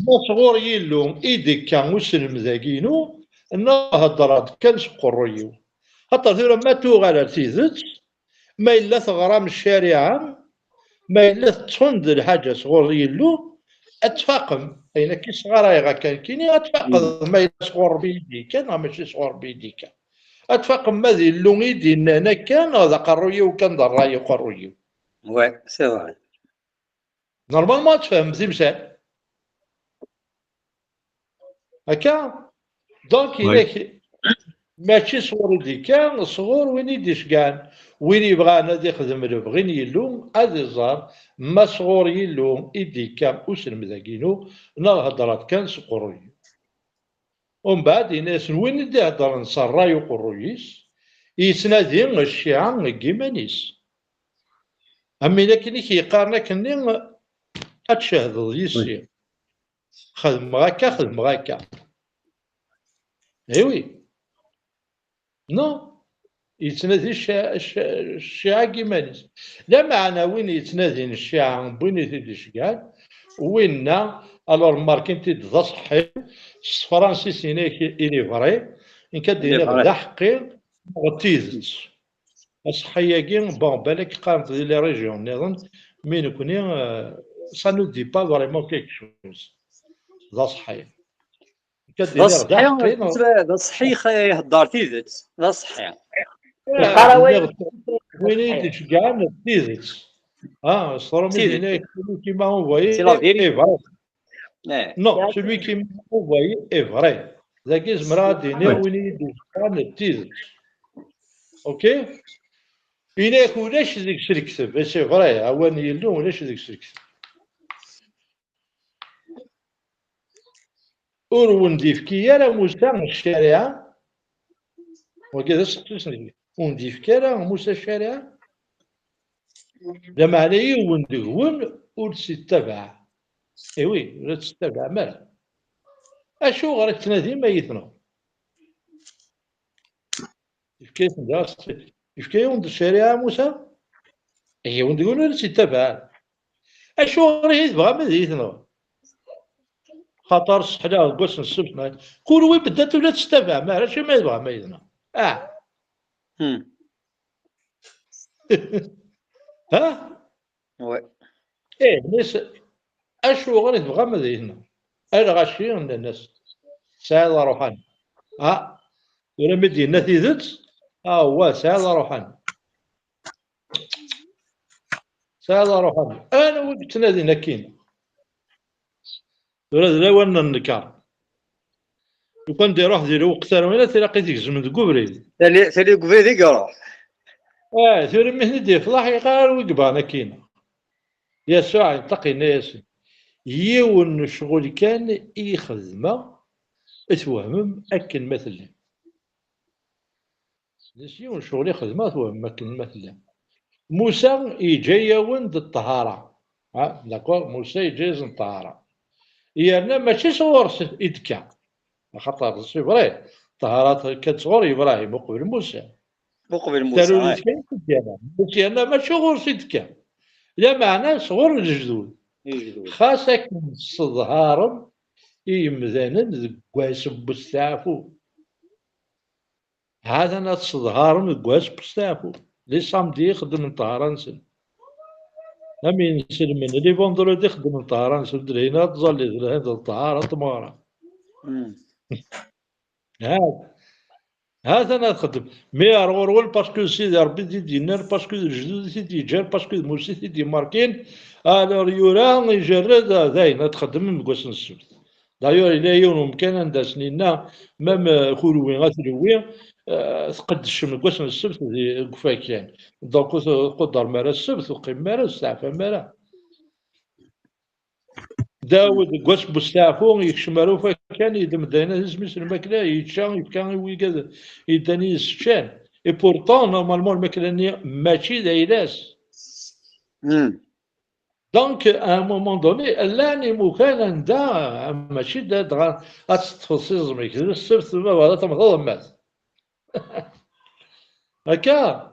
ma sɣur Yillu i d-ikka uselmed-agi-inu, neɣ heddreɣ-d kan s uqerruy-iw. Xaṭer tura ma tuɣal ar tidet, ma yella teɣram ccariɛa, ma yella teṭṭfem-d lḥaǧa sɣur Yillu, ad tfaqem. Ayen akka i sɣarayeɣ akka nekkini, ad tfaqem ma yella sɣur Rebbi i d-ikkan neɣ mačči sɣur Rebbi i d-ikkan. Ad tfaqem ma d Illu i d-innan akka neɣ d aqerruy-iw kan, d ṛṛay uqerruy-iw. Ouais, c'est vrai. Normalement ad tfehmem timsal. Akka? Donc, Oui. Ilak, mačči sɣur i d-ikka, sɣur win i d-iceggɛen. Win yebɣan ad ixdem lebɣi n Yillu, ad iẓer ma sɣur Yillu i d-ikka uselmed-agi-inu, neɣ heddreɣ-d kan s uqerruy. Umbeɛd, yenna-yasen, win i d-iheddren s ṛṛay uqerruy-is, yettnadi cciɛa deg yiman-is. Am win akken i k-yeqqaren akkenni, ad tcehdeḍ yis-i. Xedmeɣ akka, xedmeɣ akka. Eh oui. Non. Yettnadi cci-, cci-, cciɛa deg yiman-is. Lameɛna win yettnadin cciɛa n win i t-id-iceggɛen, winna, alors markin-t-id d aṣeḥḥi, s tefransist yenna-k il est vrai, nekk ad d-iniɣ d aḥeqqi, neɣ d tidet. Aṣeḥḥi-agi, bon, balak qqaren-t di les régions nniḍen, mais nekkni, euh, ça nous dit pas vraiment quelque chose. D aṣeḥḥi. Nekk ad D d-iniɣ d aṣeḥḥi, aḥeqqi, neɣ d aṣeḥḥi, ihedder tidet. D aṣeḥḥi. Ah, Yeqqar awal. Nniɣ-d, win i d-iceggɛen d tidet. Ah, s tṛumit Tidet. yenna-k celui qui m'a envoyé C'est la vérité. est vrai. Eh. Non, celui qui m'a envoyé est vrai. Dagi zemreɣ ad d-iniɣ win i d-iceggɛen d tidet. Ok? Yenna-k ulac deg-s lekteb, et c'est vrai, awal n Yillu ulac deg-s lekteb. Ur wen-d-yefki ara Musa ccariɛa, wagi d aseqsi-s, ur wen-d-yefki ara Musa ccariɛa, lameɛna yiwen deg-wen ur tt-ittabaɛ. Eh oui, ur tt-tettabaɛem ara. Acuɣer i tettnadim ad iyi-tenɣem? Yefka-yasen-d aseqsi. Yefka-yawen-d ccariɛa Musa? Yiwen deg-wen ur tt-ittabaɛ. Acuɣer i tebɣam ad iyi-tenɣem? Xaṭer sseḥlaɣ deg wass n ssebt, ma kunwi beddat ur la tettabaɛem ara, acimi i tebɣam ad iyi-tenɣem? Ah! Hmm. Ha? Ouais. Eh, nnan-as, acuɣer i tebɣam ad iyi-tenɣem? A lɣaci, nnan-as, tesɛiḍ aṛuḥan. Ah, tura mi d-yenna tidet, ah, wa, tesɛiḍ aṛuḥan. Tesɛiḍ aṛuḥan. Anwa i yettnadin akkin? Tura d lawan n nnekar. Lukan d-iruḥ di lweqt ara win, tilaq i tgezmem deg ubrid. Tali, tali deg ubrid i iruḥ. Ah, tura mi ten-id-yefḍaḥ, yeqqar wi yebɣan akkin. Yasuɛ yenṭeq, yenna-yasen, yiwen n ccɣel kan i xedmeɣ, twehmem akken ma tellam. Nnan-as yiwen n ccɣel i xedmeɣ, twehmem akken ma tellam. Musa yeǧǧa-yawen-d ṭṭhara. Ha, d'accord? Musa yeǧǧa-yasen ṭṭhara. Yerna mačči sɣur-s i d-tekka. Axaṭer, c'est vrai, ṭṭhara tekka-d sɣur Yebrahim uqbel Musa. Uqbel Musa, Tarulit kan i d-yerna. Yerna mačči ɣur-s i d-tekka. Lameɛna sɣur lejdud. Lejdud. Xas akken tesseḍharem i yemdanen deg wass n westeɛfu. Ha-t-an ad tesseḍharem deg wass n westeɛfu. Les samedis i xeddmen ṭṭhara-nsen. Am inselmen, les vendredis xeddmen ṭṭhara-nsen, d lehna tẓallit, lehna d ṭṭhara n tmeɣra. Hmm. Ha-t. Ha-t-an ad xeddem. Mi ar ɣur-wen, parce que Sidi Ṛebbi i t-id-yennan, parce que d lejdud i t-id-yeǧǧan, parce que d Musa i t-id-yemmarkin, alors yura, ijerred, d ayen ad txeddmem deg wass n ssebt. D'ailleurs, yella yiwen umkan anda sen-yenna, même, euh, kunwi ad tlewwi, eh, tqeddcem deg wass n ssebt di, deg ufakan. Donc, ur tquddrem ara ssebt, ur teqqimem ara, ur testeɛfam ara. Dawed, deg wass n usteɛfu, yekcem ar ufakan, yeddem-d ayen isem-is lmakla, yečča, yefka i wigad yeddan yis-s ččan. Et pourtant, normalement, lmakla-nni mačči d ayla-s. Donc, à un moment donné, llan imukan anda, mačči d dɣa ad teṭṭfeḍ s iẓem-ik, d ssebt, ma bɣiḍ ad temmteḍ, mmat. Akka.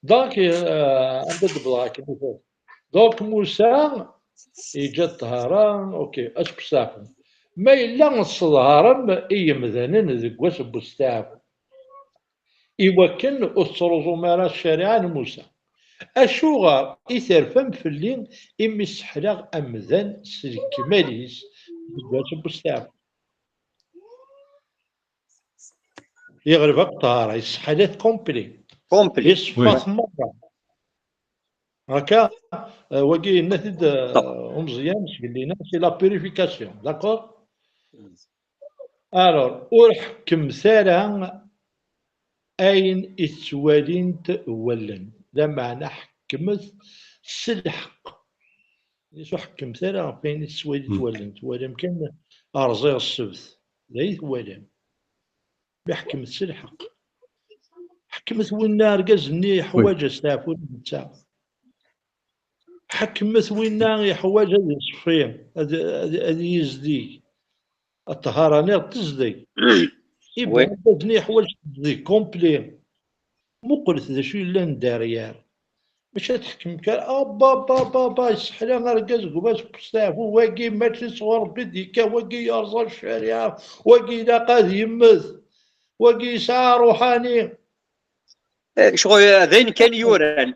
Donc, euh, anda d-wwḍeɣ akken. Donc, Musa yeǧǧa ṭṭhara, ok, ad testeɛfum. Ma yella tesseḍharem i yemdanen deg wass n usteɛfu, iwakken ur tettruẓum ara ccariɛa n Musa. Acuɣer i terfam fell-i imi sseḥlaɣ amdan s lekmal-is deg wass n usteɛfu? Yeɣleb akk ṭṭhara, yesseḥla-t complet. Complet. Yeṣfa-t merra. Akka, euh, wagi yenna-t-id, euh, umeẓyan, sgellina, c'est la purification, d'accord? Alors, ur ḥekkemt ara ayen i ttwalint wallen, lameɛna ḥekmet s lḥeqq. Ur ḥekkemt ara ɣef wayen i tettwali twalem. Twalam kan rẓiɣ ssebt. D ay twalam. Mi ḥekmet s lḥeqq. Ḥekmet winna argaz-nni yeḥwaǧ asteɛfu d netta. Ḥekmet winna yeḥwaǧ ad iṣeffi, ad, ad, ad yizdig. Ṭṭhara-nni tezdeg. Iban argaz-nni yeḥwaǧ tezdeg complet. Muqlet d acu yellan derrière. Mačči ad teḥkem kan, abba, abba, abba, abba, yesseḥla argaz deg umas n usteɛfu, wagi mačči sɣur Rebbi d-yekka, wagi yerẓa ccariɛa, wagi ilaq ad yemmet, wagi yesɛa ṛuḥani. Eh, ccɣel, eh, d ayen kan yuran.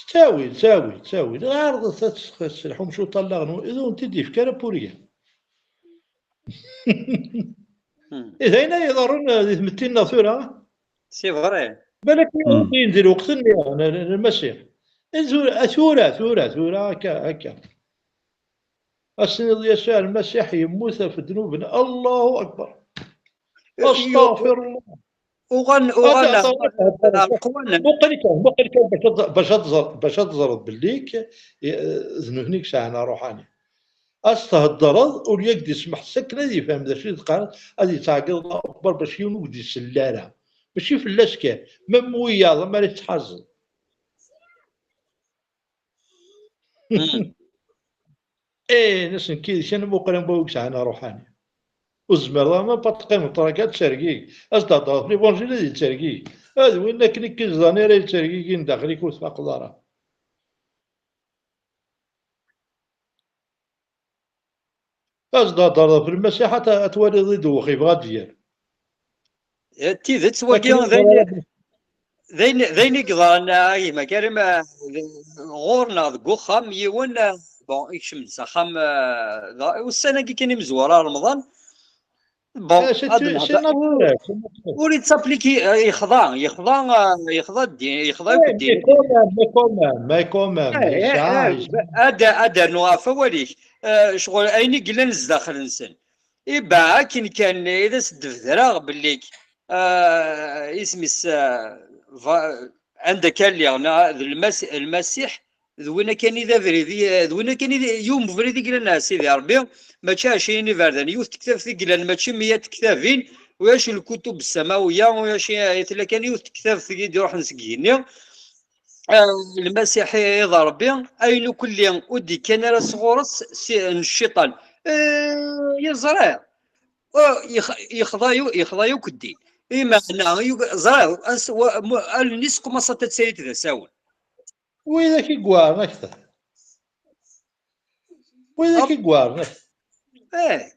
Ttawil, ttawil, ttawil. Ɛerḍet ad tselḥum cwiṭ allaɣ-nwen, ur wen-t-id-yefki ara pour rien. Hmm. Eh, d ayen ay iḍerrun, eh, di tmetti-nneɣ tura. C'est vrai. Balak ur d-yindi lweqt-nni, n, n, n Lmasiḥ. Eh, tura, tura, tura, tura, akka, akka. Ad s-tiniḍ Yasuɛ Lmasiḥ yemmut ɣef ddnub-nneɣ. Allahu akbar. Astaɣfirullah. Uɣal, uɣal. Muqel kan, muqel kan, bac ad, bac ad tẓer-, bac ad tẓreḍ belli k-, eh, d nutni i yesɛan ṛuḥani. Ad s-theddreḍ, ul yak d-ismeḥ s akken ad yefhem d acu i d-qqaren, ad yettɛeggiḍ Allahu akbar bac yiwen ur k-d-isell ara. Mačči fell-as kan, même wiyaḍ, amar i tettḥazeḍ. Hmm. Eh, nna-sen kid kan muqel am wawg sɛan ṛuḥani. Ur tezmireḍ ara ma pas teqqimeḍ ṭraka ad tergigi. Ad s-d-heddreḍ ɣef l'évangile ad yettergigi. Ad win akken i k-izḍan ara yettergigin daxel-ik ur tfaqeḍ ara. Ad s-d-heddreḍ ɣef Lmasiḥ ad t-, ad twaliḍ idewwex yebɣa ad d-yerr. Eh, d tidet, wagi d ayen, d ayen, d ayen i yeḍran, a gma Karim, eh, ɣur-neɣ deg uxxam yiwen, eh, bon, ikcem-d s axxam, eh, dɣa ussan-agi kan imezwura Remḍan. Bon, eh, c'est, ad c'est, nehder. C'est naturel, c'est naturel. Ur yettapliki, eh, yexḍa, yexḍa, eh, yexḍa ddin, yexḍa akk ddin. Mais quand même, mais quand même, mais quand même, eh, yesɛa, eh, yesɛa. Ad, ad d-rnuɣ ɣef wawal-ik. Eh, ccɣel ayen i yellan zdaxel-nsen. Iba akken kan i d as-d-bedreɣ belli, ah, isem-is, ah, va-, anda kan lliɣ, neɣ d Lmas-, Lmasiḥ, d winna kan i d abrid i, d winna kan i d, yiwen ubrid i yellan, a Sidi Ṛebbi, mačči ɛecrin iberdan, yiwet tektabt i yellan, mačči meyya tektabin, ulac lkutub ssamawiya, ulac, tella kan yiwet tektabt i d-iṛuḥen seg yigenni. Ah, Lmasiḥ i, i d Ṛebbi, ayen ukelli ur d-ikkan ara sɣur-s si, n cciṭan. Eh, yeẓra. Oh, yex-, yexḍa yu-, yexḍa yakk ddin. Imeɛna, yu-, ẓriɣ, as-, wa-, mu-, allen-is kumaṣant ad tali d asawen. Widak i yewɛren akter. Widak i yewɛren akter. Eh.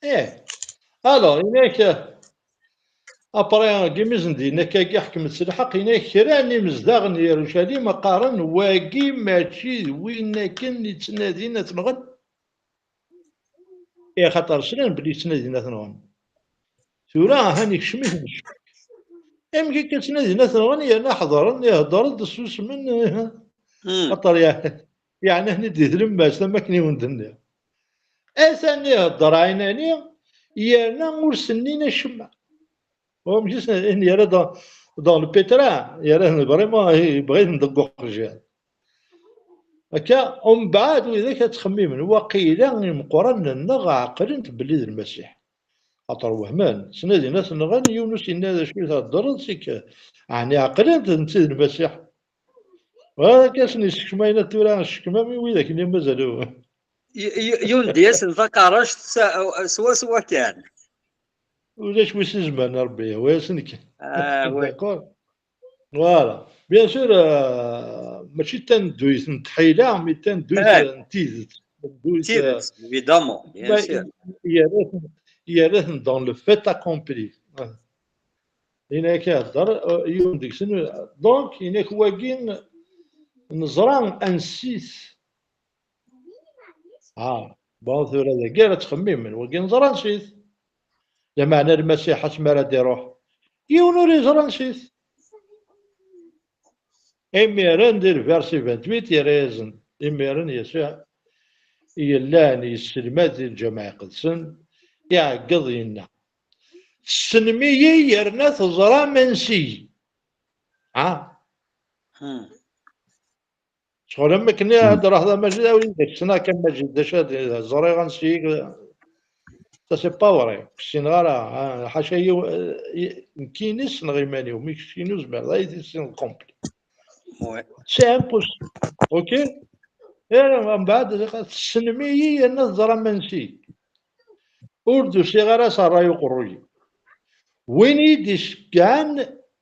Eh. Alors, inak, après, deg imizen d-yenna-k agi ḥekmet s lḥeqq, inak kra n imezdaɣ n Yarucalim qqaren wagi mačči d win akken i ttnadin ad t-nɣen. Eh, axaṭer slan belli ttnadin ad t-nɣen. Tura ahan ikcem-iten ccek. Amek akka ttnadin ad t-nɣen yerna ḥeḍren, ihedder-d, susmen, eh. Hmm. Axaṭer ya-, yeɛni ahan i d-itlemmast am akken i wen-d-nniɣ. Atan ihedder ɛinani, yerna ur s-nnin acemma. Amek i sen-, yerra dans, dans le pétrin, yerra vraiment, yebɣa-ten deg uqejjir. Akka, umbeɛd widak ad ttxemmimen, waqila imeqqranen-nneɣ ɛeqlen-t belli d Lmasiḥ. Axaṭer wehmen, ttnadin ad t-nɣen, yiwen ur s-yenna d acu i theddreḍ, sik, ɛni ɛeqlen-t netta d Lmasiḥ? Bɣiɣ ad k-asen-yessekcem ayen ad tura, ccekmam i widak-nni mazal. Y-, y-, yundi-asen taqerract s-, swaswa kan. Ulac wi s-izemren, Rebbi yehwa-yasen kan. Ah, oui. D'accord. Voilà. Bien sûr, euh, mačči d tanedduyt n tḥila, mais d tanedduyt, eh, n tidet. Tanedduyt, tidet, euh, évidemment, bien sûr. Yerra-ten, yerra-ten dans le fait accompli. Voilà. Yenna-k ihedder, euh, yiwen deg-sen, donc, yenna-k wagi, neẓra ansi-t. Ah, bon, tura dagi ara ttxemmimen, wagi neẓra ansi-t. Lameɛna Lmasiḥ asmi ara d-iruḥ, yiwen ur yeẓra ansi-t. Imiren di lversi vingt-huit yerra-yasen, imiren Yasuɛ yellan yesselmad di lǧameɛ iqedsen, iɛeggeḍ yenna: "Tessnem-iyi yerna teẓram ansi-yi." Ah. Hmm. Ttxulam akken ad ruḥeḍ a Majid, a win ssneɣ kan Majid, d acu ad ẓriɣ ansi-k. Ça, c'est pas vrai. Ur ssineɣ ara, ah, ḥaca yiw-, eh, nekkini ssneɣ iman-iw, mais keččini ur zmireḍ ad iyi-tissineḍ complet. Ouais. C'est impossible. Ok? Eh, mbeɛd, tessnem-iyi yerna teẓram ansi. Ur d-usiɣ ara s ṛṛay uqerruy-iw. Win i yi-d-iceggɛen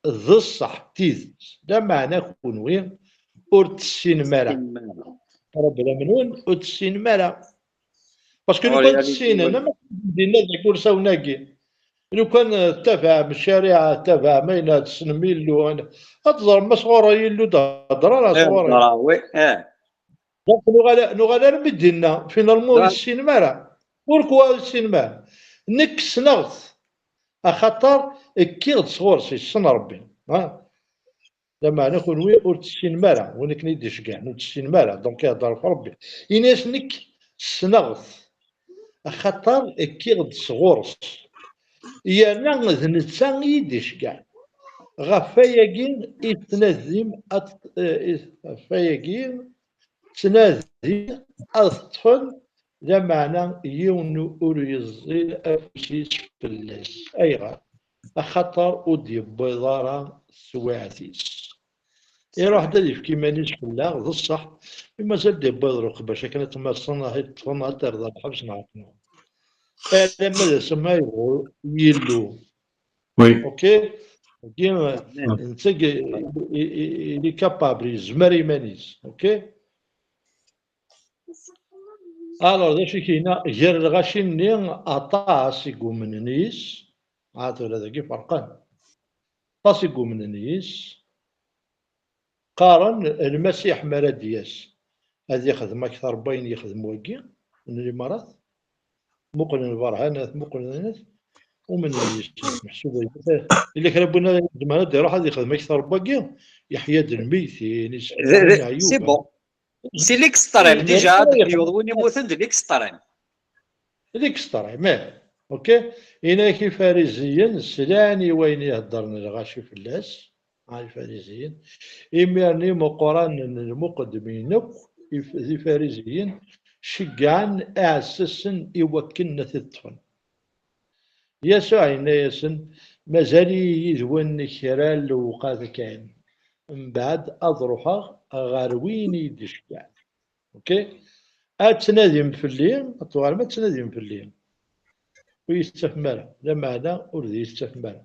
d ṣṣeḥ, d tidet. Lameɛna kunwi ur tessinem ara. Ur tessinem ara. Ṭṭrabla-nwen ur tessinem ara. Parce que lukan tessinen, am akken dinna deg wursawen-agi. Lukan, eh, tettabaɛem ccariɛa, tettabaɛem ayen ad tessnem Illu, ad teẓrem ma sɣur Illu d-hedder ara sɣur-i. Donc, nuɣal, nuɣal armi d-inna, finalement, ur tessinem ara. Pourquoi ur tessinem ara? Nekk ssneɣ-t, axaṭer kkiɣ-d sɣur-s, yessen Ṛebbi. Ha? Lameɛna kunwi ur tessinem ara, win akken i d-iceggɛen, ur tessinem ara, donc ihedder ɣef Ṛebbi. Ini-as nekk ssneɣ-t, axaṭer kkiɣ-d sɣur-s. Yerna d netta i yi-d-iceggɛen. Ɣef wayagi i tettnadim ad, eh, ɣef wayagi ttnadin ad t-ṭṭfen, lameɛna yiwen ur yeẓẓil afus-is fell-as. Ayɣer? Axaṭer ur d-yewwiḍ ara teswiɛt-is. Iruḥ-d ad yefk iman-is fell-aɣ, d ṣṣeḥ, mi mazal d-yewwiḍ lweqt bac akken ad t-massen, ad t-ṭṭfen, ad t-rren ɣer lḥebs neɣ akken. Alamma d asmi ay yebɣu Yillu. Oui. Ok? Wagi, netta, il, il, il est capable, yezmer iman-is. Ok? Alors, d acu i k-yenna? Gar lɣaci-nni, aṭas i yumnen yis, ah, tura dagi ferqen. Aṭas i yumnen yis, qqaren, Lmasiḥ mi ara d-yas, ad yexdem akteṛ n wayen yexdem wagi, n limarat. Muqlen lberhanat, muqlen ayenat, umnen yis, meḥsub yella kra n win ara izemren ad iruḥ ad yexdem akteṛ n wagi, yeḥya-d lmeytin, d, d, c'est bon. C'est l'extrême, déjà, ad d-yuḍ win yemmuten d l'extrême. D l'extrême, ih. Ok? Inak Ifariziyen slan i wayen i heddren lɣaci fell-as. Ah, Ifariziyen. Imiren imeqqranen n lmuqeddmin akk, if-, d Ifariziyen, ceggɛen iɛessasen i wakken ad t-ṭṭfen. Yasuɛ yenna-yasen, mazal-iyi yid-wen kra n lewqat kan, mbeɛd ad ruḥeɣ ɣer win i yi-d-iceggɛen. Ok? Ad tnadim fell-i, ad tuɣalem ad tnadim fell-i. Ur yi-tettafem ara, lameɛna ur d iyi-tettafem ara.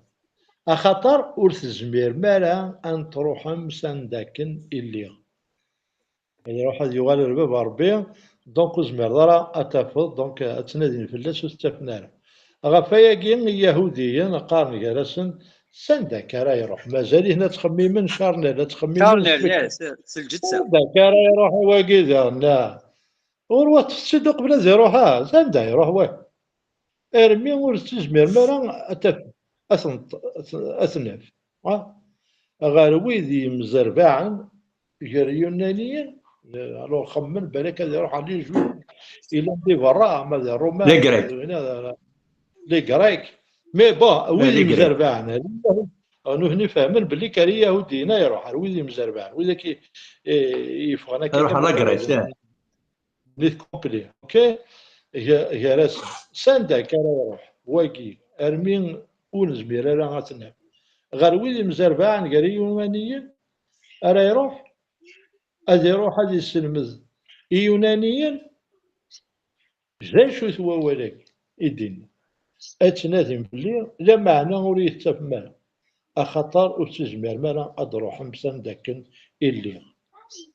Axaṭer ur tezmirem ara ad n-truḥem s anda akken i lliɣ. Ad iruḥ ad yuɣal ar baba Ṛebbi, donc ur zmireḍ ara ad tafeḍ, donc ad tnadin fell-as ur t-ttafen ara. Ɣef wayagi, Iyahudiyen qqaren gar-asen, s anda akka ara iruḥ? Mazal-iten ad ttxemmimen charnel, ad ttxemmimen charnel, s, eh, s lǧetta. S anda akka ara iruḥ wagi daɣen? Ɣur-wat teṭṭef-tt-id uqbel ad iruḥ, ah, s anda iruḥ wagi? Armi ur tettizmirem ara ad taf-, ad ten-, ad ten-, ad ten-naf. Ah? Ɣer wid yemzerbaɛen gar Yunaniyen, alors xemmen balak ad iruḥ ɣer les Juifs, yellan di berra, ma d Ṛuman, les Grecs. Ma d win-a, les Grecs. Mais bon, wid imzerbaɛen, nutni fehmen belli kan Iyahudiyen ay iruḥ ar wid imzerbaɛen, wid akk i, i yeffɣen akka. Ruḥ ar la Grèce, nit complet, ok? Gar-asen. Sanda akka ara iruḥ wagi, armi ur nezmir ara ad t-naf? Ɣer wid imzerbaɛen, gar Iyunaniyen ara iruḥ? Ad iruḥ ad yesselmed Iyunaniyen? D acu-t wawal-agi i d-inna? Ad tnadim fell-i, lameɛna ur iyi-tettafem ara, axaṭer ur tettizmirem ara ad d-truḥem s anda akken i lliɣ.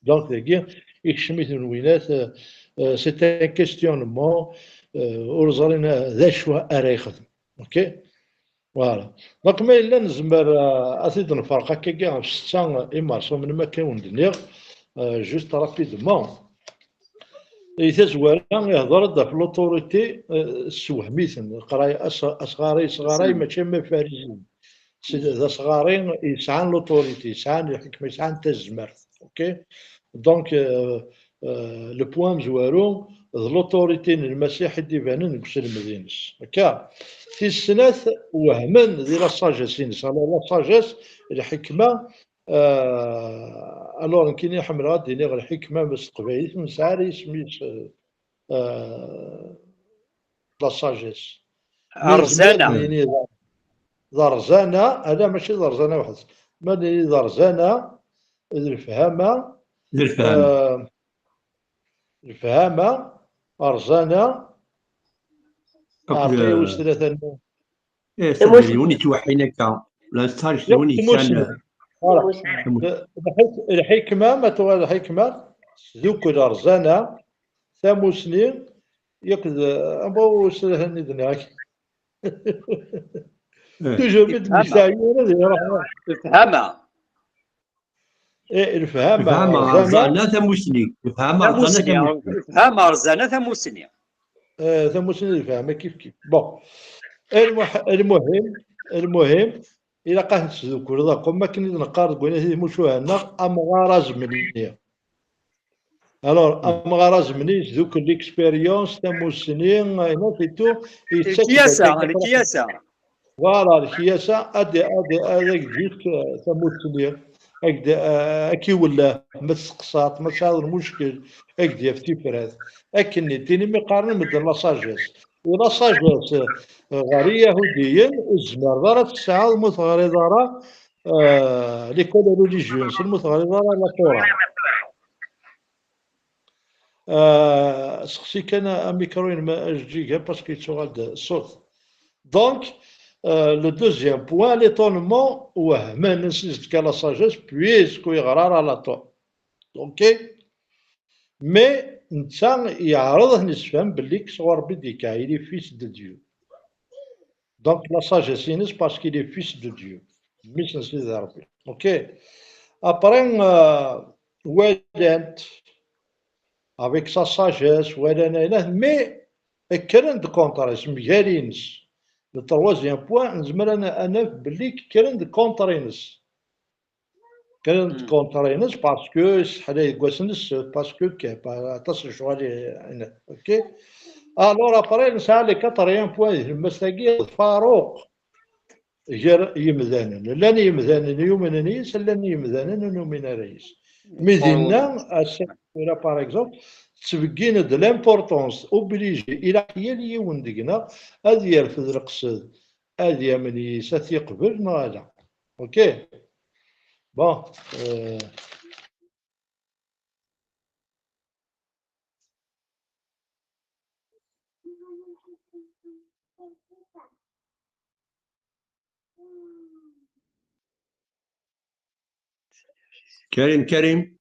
Donc, dagi, ikcem-iten winat, euh, euh, c'est un questionnement, euh, ur ẓrin d acu ara yexdem. Ok? Voilà. Donc, ma yella nezmer, euh, ad t-id-nferq akkagi ɣef setta imersumen, am akka i wen-d-nniɣ, euh, juste rapidement. I tazwara, ihder-d ɣef l'autorité, euh, tessewhem-iten. Leqray-, as-, asɣar-, asɣar-a mačči am Ifarizin. C'est, d asɣar-i yesɛan l'autorité, yesɛan lḥekma, yesɛan tazmert. Ok? Donc, euh, euh, le point amezwaru, d l'autorité n Lmasiḥ i d-ibanen deg uselmed-ines. Akka. Tis snat, wehmen di la sagesse-ines. Alors, la sagesse, lḥekma, euh, alors, nekkini ḥemmleɣ ad d-iniɣ lḥekma, mais s teqbaylit, ur nesɛi ara isem-is, euh, euh, la sagesse. Mais nezmer ad nini d, d rẓana, ala, mačči d rẓana weḥd-s. Ma nini d rẓana, d lefhama, d lefhama. Euh, lefhama, rẓana, akked, ɛṭi-, euh, wis tlata-nni. Eh, tamusni. Yiwen yettweḥḥin akka. La stage, yiwen yettan, tamusni. Voilà. Tamusni. Lḥik-, lḥikma, ma tuɣal lḥikma, tesdukel rẓana, tamusni, yakk d, eh, am wis tlata-nni d-nniɣ-ak. Eh. Toujours mi d-nessaɣ yiwen ad iruḥ. Lefhama. Eh, lefhama, lefhama, rẓana. Rẓana, tamusni. Lefhama, rẓana, tamusni. Tamusni. Lefhama, rẓana, tamusni. Eh, tamusni, lefhama, kif kif. Bon. Lmuh-, lmuhim, lmuhim, ilaq ad ten-tesdukleḍ akk. Am wakken i d-neqqar deg wayen i tmucuha-nneɣ, amɣar azemni. Alors, amɣar azemni yesdukel l'expérience, tamusni, ayen akk et tout, yettak-d lkyasa, akka lkyasa. Voilà, lkyasa, ad, ad, ad ak-d-yefk, eh, tamusni, ad, eh, ad k-iwelleh, ma testeqsaḍ, ma tesɛiḍ lmuckel, ad ak-d-yaf tifrat. Akken i d-tinim i qqaren medden la sagesse. U la sagesse, eh, ɣer Iyahudiyen, ur tezmireḍ ara ad tesɛiḍ, ma ur teɣriḍ ara, eh, l'école religieuse, ma ur teɣriḍ ara la Torah. Euh, seqsi kan a-, amikru-inem ajeǧǧig, parce que yettuɣal-d ṣṣut. Donc, euh, le deuxième point, l'étonnement, wehmen ansi zedka la sagesse, puisque ur yeɣri ara la Torah. Ok? Mais netta yeɛreḍ ad ten-yessefhem belli sɣur Rebbi d-yekka, il est fils de Dieu. Donc, la sagesse-ines, parce qu'il est fils de Dieu. Mmi-s n Sidi Rebbi. Ok? Après, euh, walan-t, avec sa sagesse, walan ayen, mais kkren-d contre-s, mgal-ines. Le troisième point, nezmer ad n-, ad naf belli kkren-d contre-ines. Kkren-d contre-ines parce que sseḥlay deg wass n ssebt, parce que k-, pa-, aṭas n lecɣal i, i, ok? Alors, après, nesɛa le quatrième point di tlemmast-agi, d Faruq gar yimdanen. Llan yimdanen yumnen yis, llan yimdanen ur numin ara yis. Mi dinna, ass-a, tura, par exemple, tettbeggin-d l'importance, obligé, ilaq yal yiwen deg-neɣ ad yerfed leqsed, ad yamen yis, ad t-yeqbel neɣ ala. Ok? Bon, euh, Karim, Karim.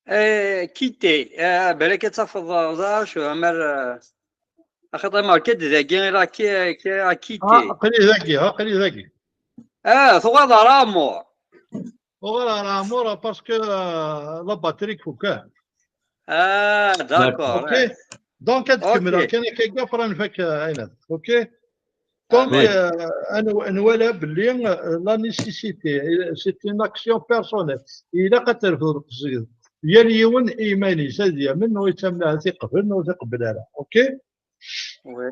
Eh, quitter. Eh, balak ad tafeḍ, eh, d acu, amer, eh, axaṭer marka-d dagi, ilaq ki-, ki-, à quitter. Ah, aql-i dagi, aql-i dagi. Ah, tuɣaleḍ ɣer Ɛmur. Uɣaleɣ ɣer Ɛmur parce que, euh, la batterie tfuk, ah. Ah, d'accord, ok. Donc, ad kemmleɣ kan akka, après ad nfak, euh, ayen. Ok. Donc, euh, ad n-, nwala belli, euh, la nécessité, euh, c'est une action personnelle. Ilaq ad terfed leqsed. Yal yiwen i yiman-is, ad yamen, neɣ yettamen, ad t-iqbel, neɣ ur t-iqebbel ara. Ok? Oui.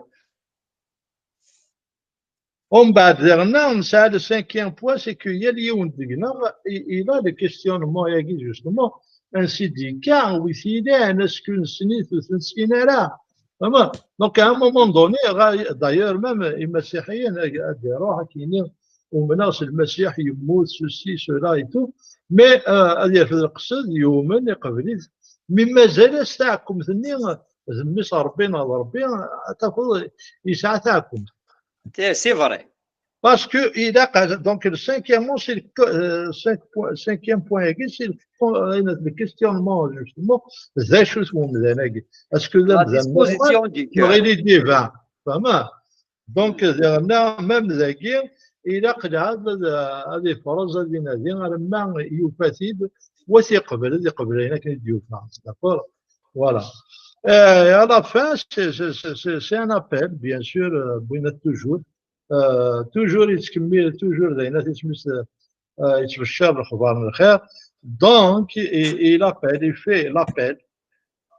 Umbeɛd diɣenna nesɛa le cinquième point, c'est que yal yiwen deg-neɣ, il a le questionnement-agi, justement, ansi d-yekka, wi t-ilan, est-ce que nessen-it ur t-nessin ara? Vraiment. Donc, à un moment donné, d'ailleurs, même imasiḥiyen, ad iruḥ ad k-yini, umneɣ s Lmasiḥ, yemmut, ceci, cela et tout. Mais, euh, ad yerfed lqesd, yumen, iqbel-it. Mi mazal-as taɛkemt-nni, d mmi-s n Ṛebbi neɣ d Ṛebbi, ad tafeḍ yesɛa taɛkemt. C'est vrai. Parce que il a, donc, le cinquième mot, c'est le, euh, cinq point, cinquième point, c'est le, euh, le questionnement, justement, d acu-t wemdan-agi? Est-ce que d amdan normal, neɣ il est divin? Fehmeḍ? Donc, diɣenna, même dagi, ilaq lɛebd ad, ad ifreẓ, ad inadi, arma yufa-t-id, wa t-iqbel, ad iqbel ayen akken i d-yufa. D'accord? Voilà. Euh, et à la fin, c'est, c'est, c'est, c'est, c'est un appel, bien sûr, euh, wwin-t toujours. Euh, toujours, yettkemmil, toujours, d ayen ad isem-is, euh, yettbecciṛ lexbar n lxir. Donc, il, il appelle, il fait l'appel,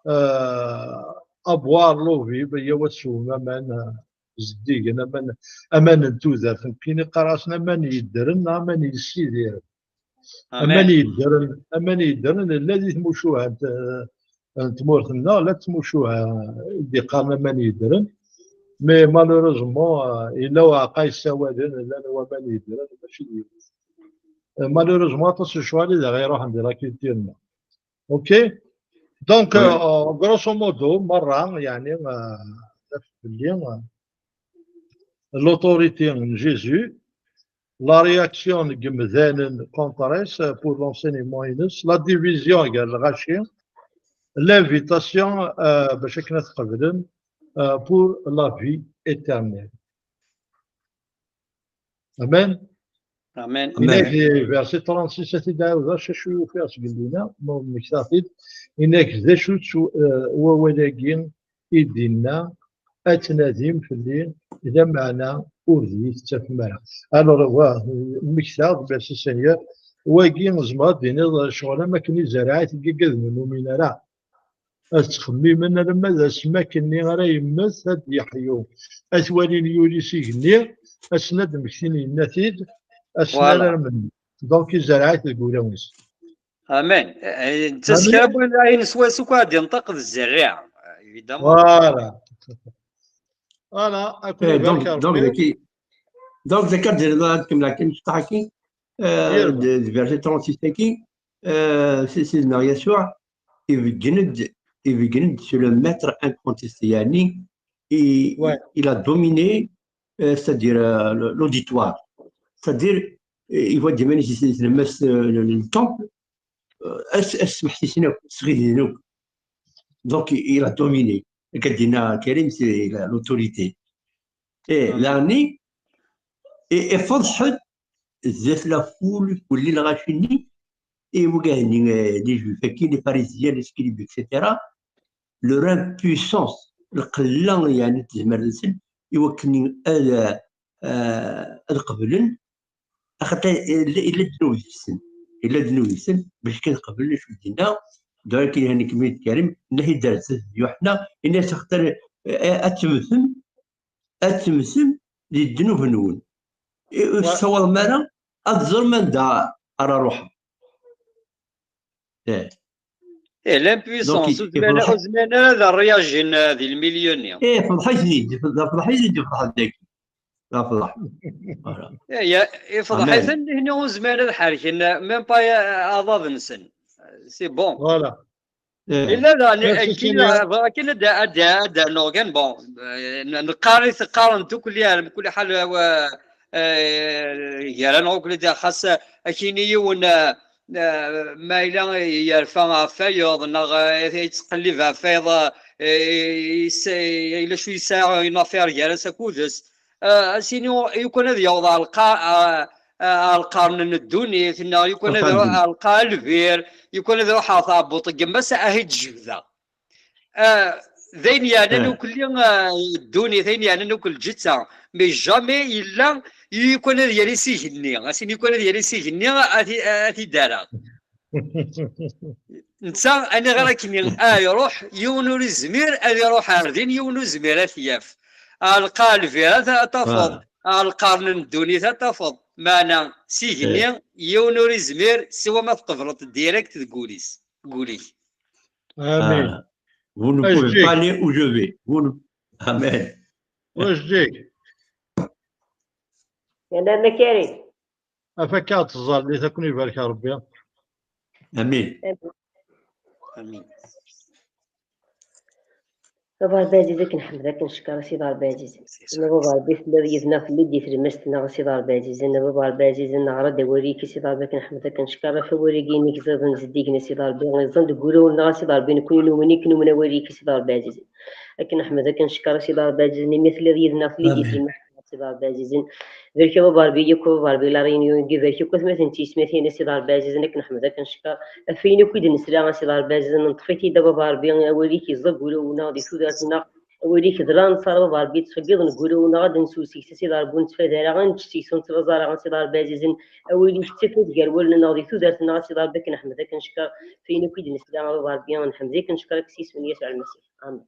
euh, à boire l'eau vive, yyaw ad teswem aman, euh, zeddigen, aman, aman n tudert. Nekkini qqareɣ-asen aman yeddren, aman yessidiren. Aman yeddren, aman yeddren, la di tmucuha n, n tmurt-nneɣ, la tmucuha i d-iqqaren aman yeddren. Mais malheureusement, euh, yella uɛeqqa yessawalen, llan waman yeddren, mačči d yiwet. Euh, malheureusement, aṭas n lecɣal i d aɣ-iruḥen di la culture-nneɣ. OK? Donc, euh, grosso modo, merra, yeɛni, euh, belli, euh, l'autorité n Jésus, la réaction n yemdanen contre, euh, pour l'enseignement-ines, la division gar lɣaci, l'invitation, euh, bac akken ad t-qeblen, euh, pour la vie éternelle. Amen. Amen. Inak, verset trente-six, ad t-id-ɛawdeɣ, acu ufiɣ seg llinna, ma ur mmektaɣ-t-id. Inak, d acu-tt, eh, wawal-agi i d-inna, ad tnadim fell-i, lameɛna ur d-iyi-tettafem ara. Alors, wa, mmektaɣ-d, merci Seigneur, wagi, tzemreḍ ad d-tiniḍ, ccɣel am akken i zerɛit igaggaden ur numin ara. Ad ttxemmimen alamma d asmi akken-nni ara yemmet, ad d-yeḥyu. Ad t-walin yuli s igenni, ass-n ad d-mmektin yenna-t-id, ass-n ara rmen. Donc, izerreɛ-it deg wulawen-is. Amen. Eh, d tasekra n wayen swayes akk ad d-yenṭeq d zzerriɛa, évidemment. Voilà. Voilà. Donc, donc, daki, donc, daki, ad d-kemmleɣ kan cṭaḥ-agi, euh, de, de verset trente-six-agi, euh, c'est, c'est Yasuɛ, ibeggen-d, ibeggen-d sur le maître incontesté, yeɛni, i-, il a dominé, euh, c'est-à-dire, euh, le, l'auditoire. C'est-à-dire, euh, il voit des menaces, c'est, c'est le maître, euh, le, le temple, euh, as, as, donc, il a dominé. Kadina Karim, c'est la, l'autorité. Et l'année, et, et force, zdat la foule, kulli lɣaci-nni, i wagah-nni, eh, les juifs-agi, les pharisiens, les scribes, et cetera, leur impuissance, lqella, yeɛni, n tezmert-nsen, i wakken ad, eh, ad qeblen, axaṭer illa, illa ddnub deg-sen, illa ddnub deg-sen, bac kan qeblen acu d-yenna, donc, yeɛni, kemmini Karim, nna-t-id ar zdat Yuḥenna, ini-as, axaṭer, eh, ad temmtem, ad temmtem di ddnub-nwen. I, ur tessawaḍem ara ad teẓrem anda ara ruḥem. Eh. Eh, l'impuissance, ur zmiren ara ad réagin, eh, di lmilyu-nni. Eh, feḍḥ-iten-id, feḍḥ-iten-id, feḍḥ-iten dagi. D afḍaḥ. Voilà. Eh, ya, ifḍeḥ-iten, nihni ur zmiren ad ḥerken, eh, même pas, eh, aḍad-nsen. C'est bon. Voilà. Illa daɣen, akken, bɣiɣ akken ad, ad, ad d-rnuɣ kan, bon, eh, n-, neqqar i teqqaren ddukkli, ɛla kulli ḥal, eh, gar-aneɣ akk, xas, eh, ad k-yini yiwen, eh, eh, ma yella yerfa ɣef wayeḍ, neɣ, eh, yettqellib ɣef wayeḍ, eh, yella acu yesɛa une affaire gar-as akked-s, eh, ad s-yini, yukan ad yaweḍ ɣer lqa-, eh, eh, ɣer lqern n ddunit, neɣ yukan ad iruḥ ɣer lqaɛa n lbir, yukan ad iruḥ ɣer tɛebbuḍt n yemma-s, ad t-id-jebdeɣ. Eh, d ayen yeɛnan akk, eh, ddunit, ayen yeɛnan akk lǧetta. Mais jamais yella yukan ad yali s igenni. Ad s-yini yukan ad yali s igenni, ad t-, ad t-id-areɣ. Netta, aniɣer akken a iruḥ, yiwen ur izmir ad iruḥ ar din, yiwen ur izmir ad t-yaf. Ar lqaɛa n lbir, ad t-, ad tafeḍ. Ar lqern n ddunit ad tafeḍ. Meɛna s igenni, yiwen ur izmir siwa ma tqebleḍ direct deg wul-is, deg wul-ik. Amin. Ah, vous ne pouvez Ajjik. Pas aller où je vais. Vous ne- Amen. Wajdik. Madame Karim. Afak ad tẓallit, ad ken-ibarek Rebbi. Amin. Amin. Baba Rebbi ɛziz, akken ḥmed akken cekkeṛ a Sidi Rebbi ɛziz. Nna Baba Rebbi telliḍ yid-neɣ, telliḍ di tlemmast-nneɣ a Sidi Rebbi ɛziz. Nna Baba Rebbi ɛziz, neɣra-d awal-ik a Sidi Rebbi akken ḥmed akken cekkeṛ ɣef wawal-agi-inek ẓiḍen zeddigen a Sidi Rebbi, iẓẓan deg wulawen-nneɣ a Sidi Rebbi, nekkni numen-ik, numen awal-ik a Sidi Rebbi ɛziz. Akken ḥmed akken cekkeṛ a Sidi Rebbi ɛziz, imi telliḍ yid-neɣ, telliḍ di Amin. tlemmast-nneɣ a Sidi Rebbi ɛziz. Barek a Baba Rebbi, yakk a Baba Rebbi la réunion-agi, barek yakk atmaten d tiyesmatin a Sidi Rebbi ɛzizen, akken ḥmed akken cekkeṛ ɣef wayen akk i d-nesla a Sidi Rebbi ɛzizen, neṭṭef-it-id a Baba Rebbi, awal-ik iẓẓa deg wulawen-nneɣ di tudert-nneɣ, awal-ik d lansar a Baba Rebbi yettṣeggiḍ deg wulawen-nneɣ, ad nsew seg-s a Sidi Rebbi ur nettfad ara, ad nečč seg-s ur nettlaẓ ara a Sidi Rebbi ɛzizen, awal-ik d tafat gar wallen-nneɣ di tudert-nneɣ a Sidi Rebbi, akken ḥmed akken cekkeṛ ɣef wayen akk i d-nesla a Baba Rebbi, nḥemd-ik akken cekkeṛ ɣef yisem n Yasuɛ Lmasiḥ. Amin.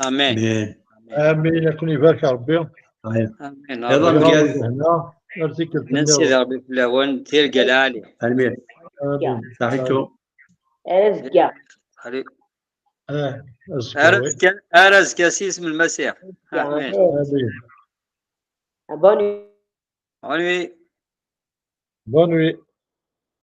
Amin. Amin. Amin, ad ken-ibarek Rebbi. Amin. Iḍ ameggaz. Lehna, ar tikkelt Nansi d Rebbi fell-awen, tirga lɛali. Amin. Amin. Saḥitu. Ar azekka. Xali. Eh, azekka, Ar oui. azekka, ar azekka s yisem n Lmasiḥ. Amin. Amin. Bonne nuit. Bonne nuit. Bonne nuit.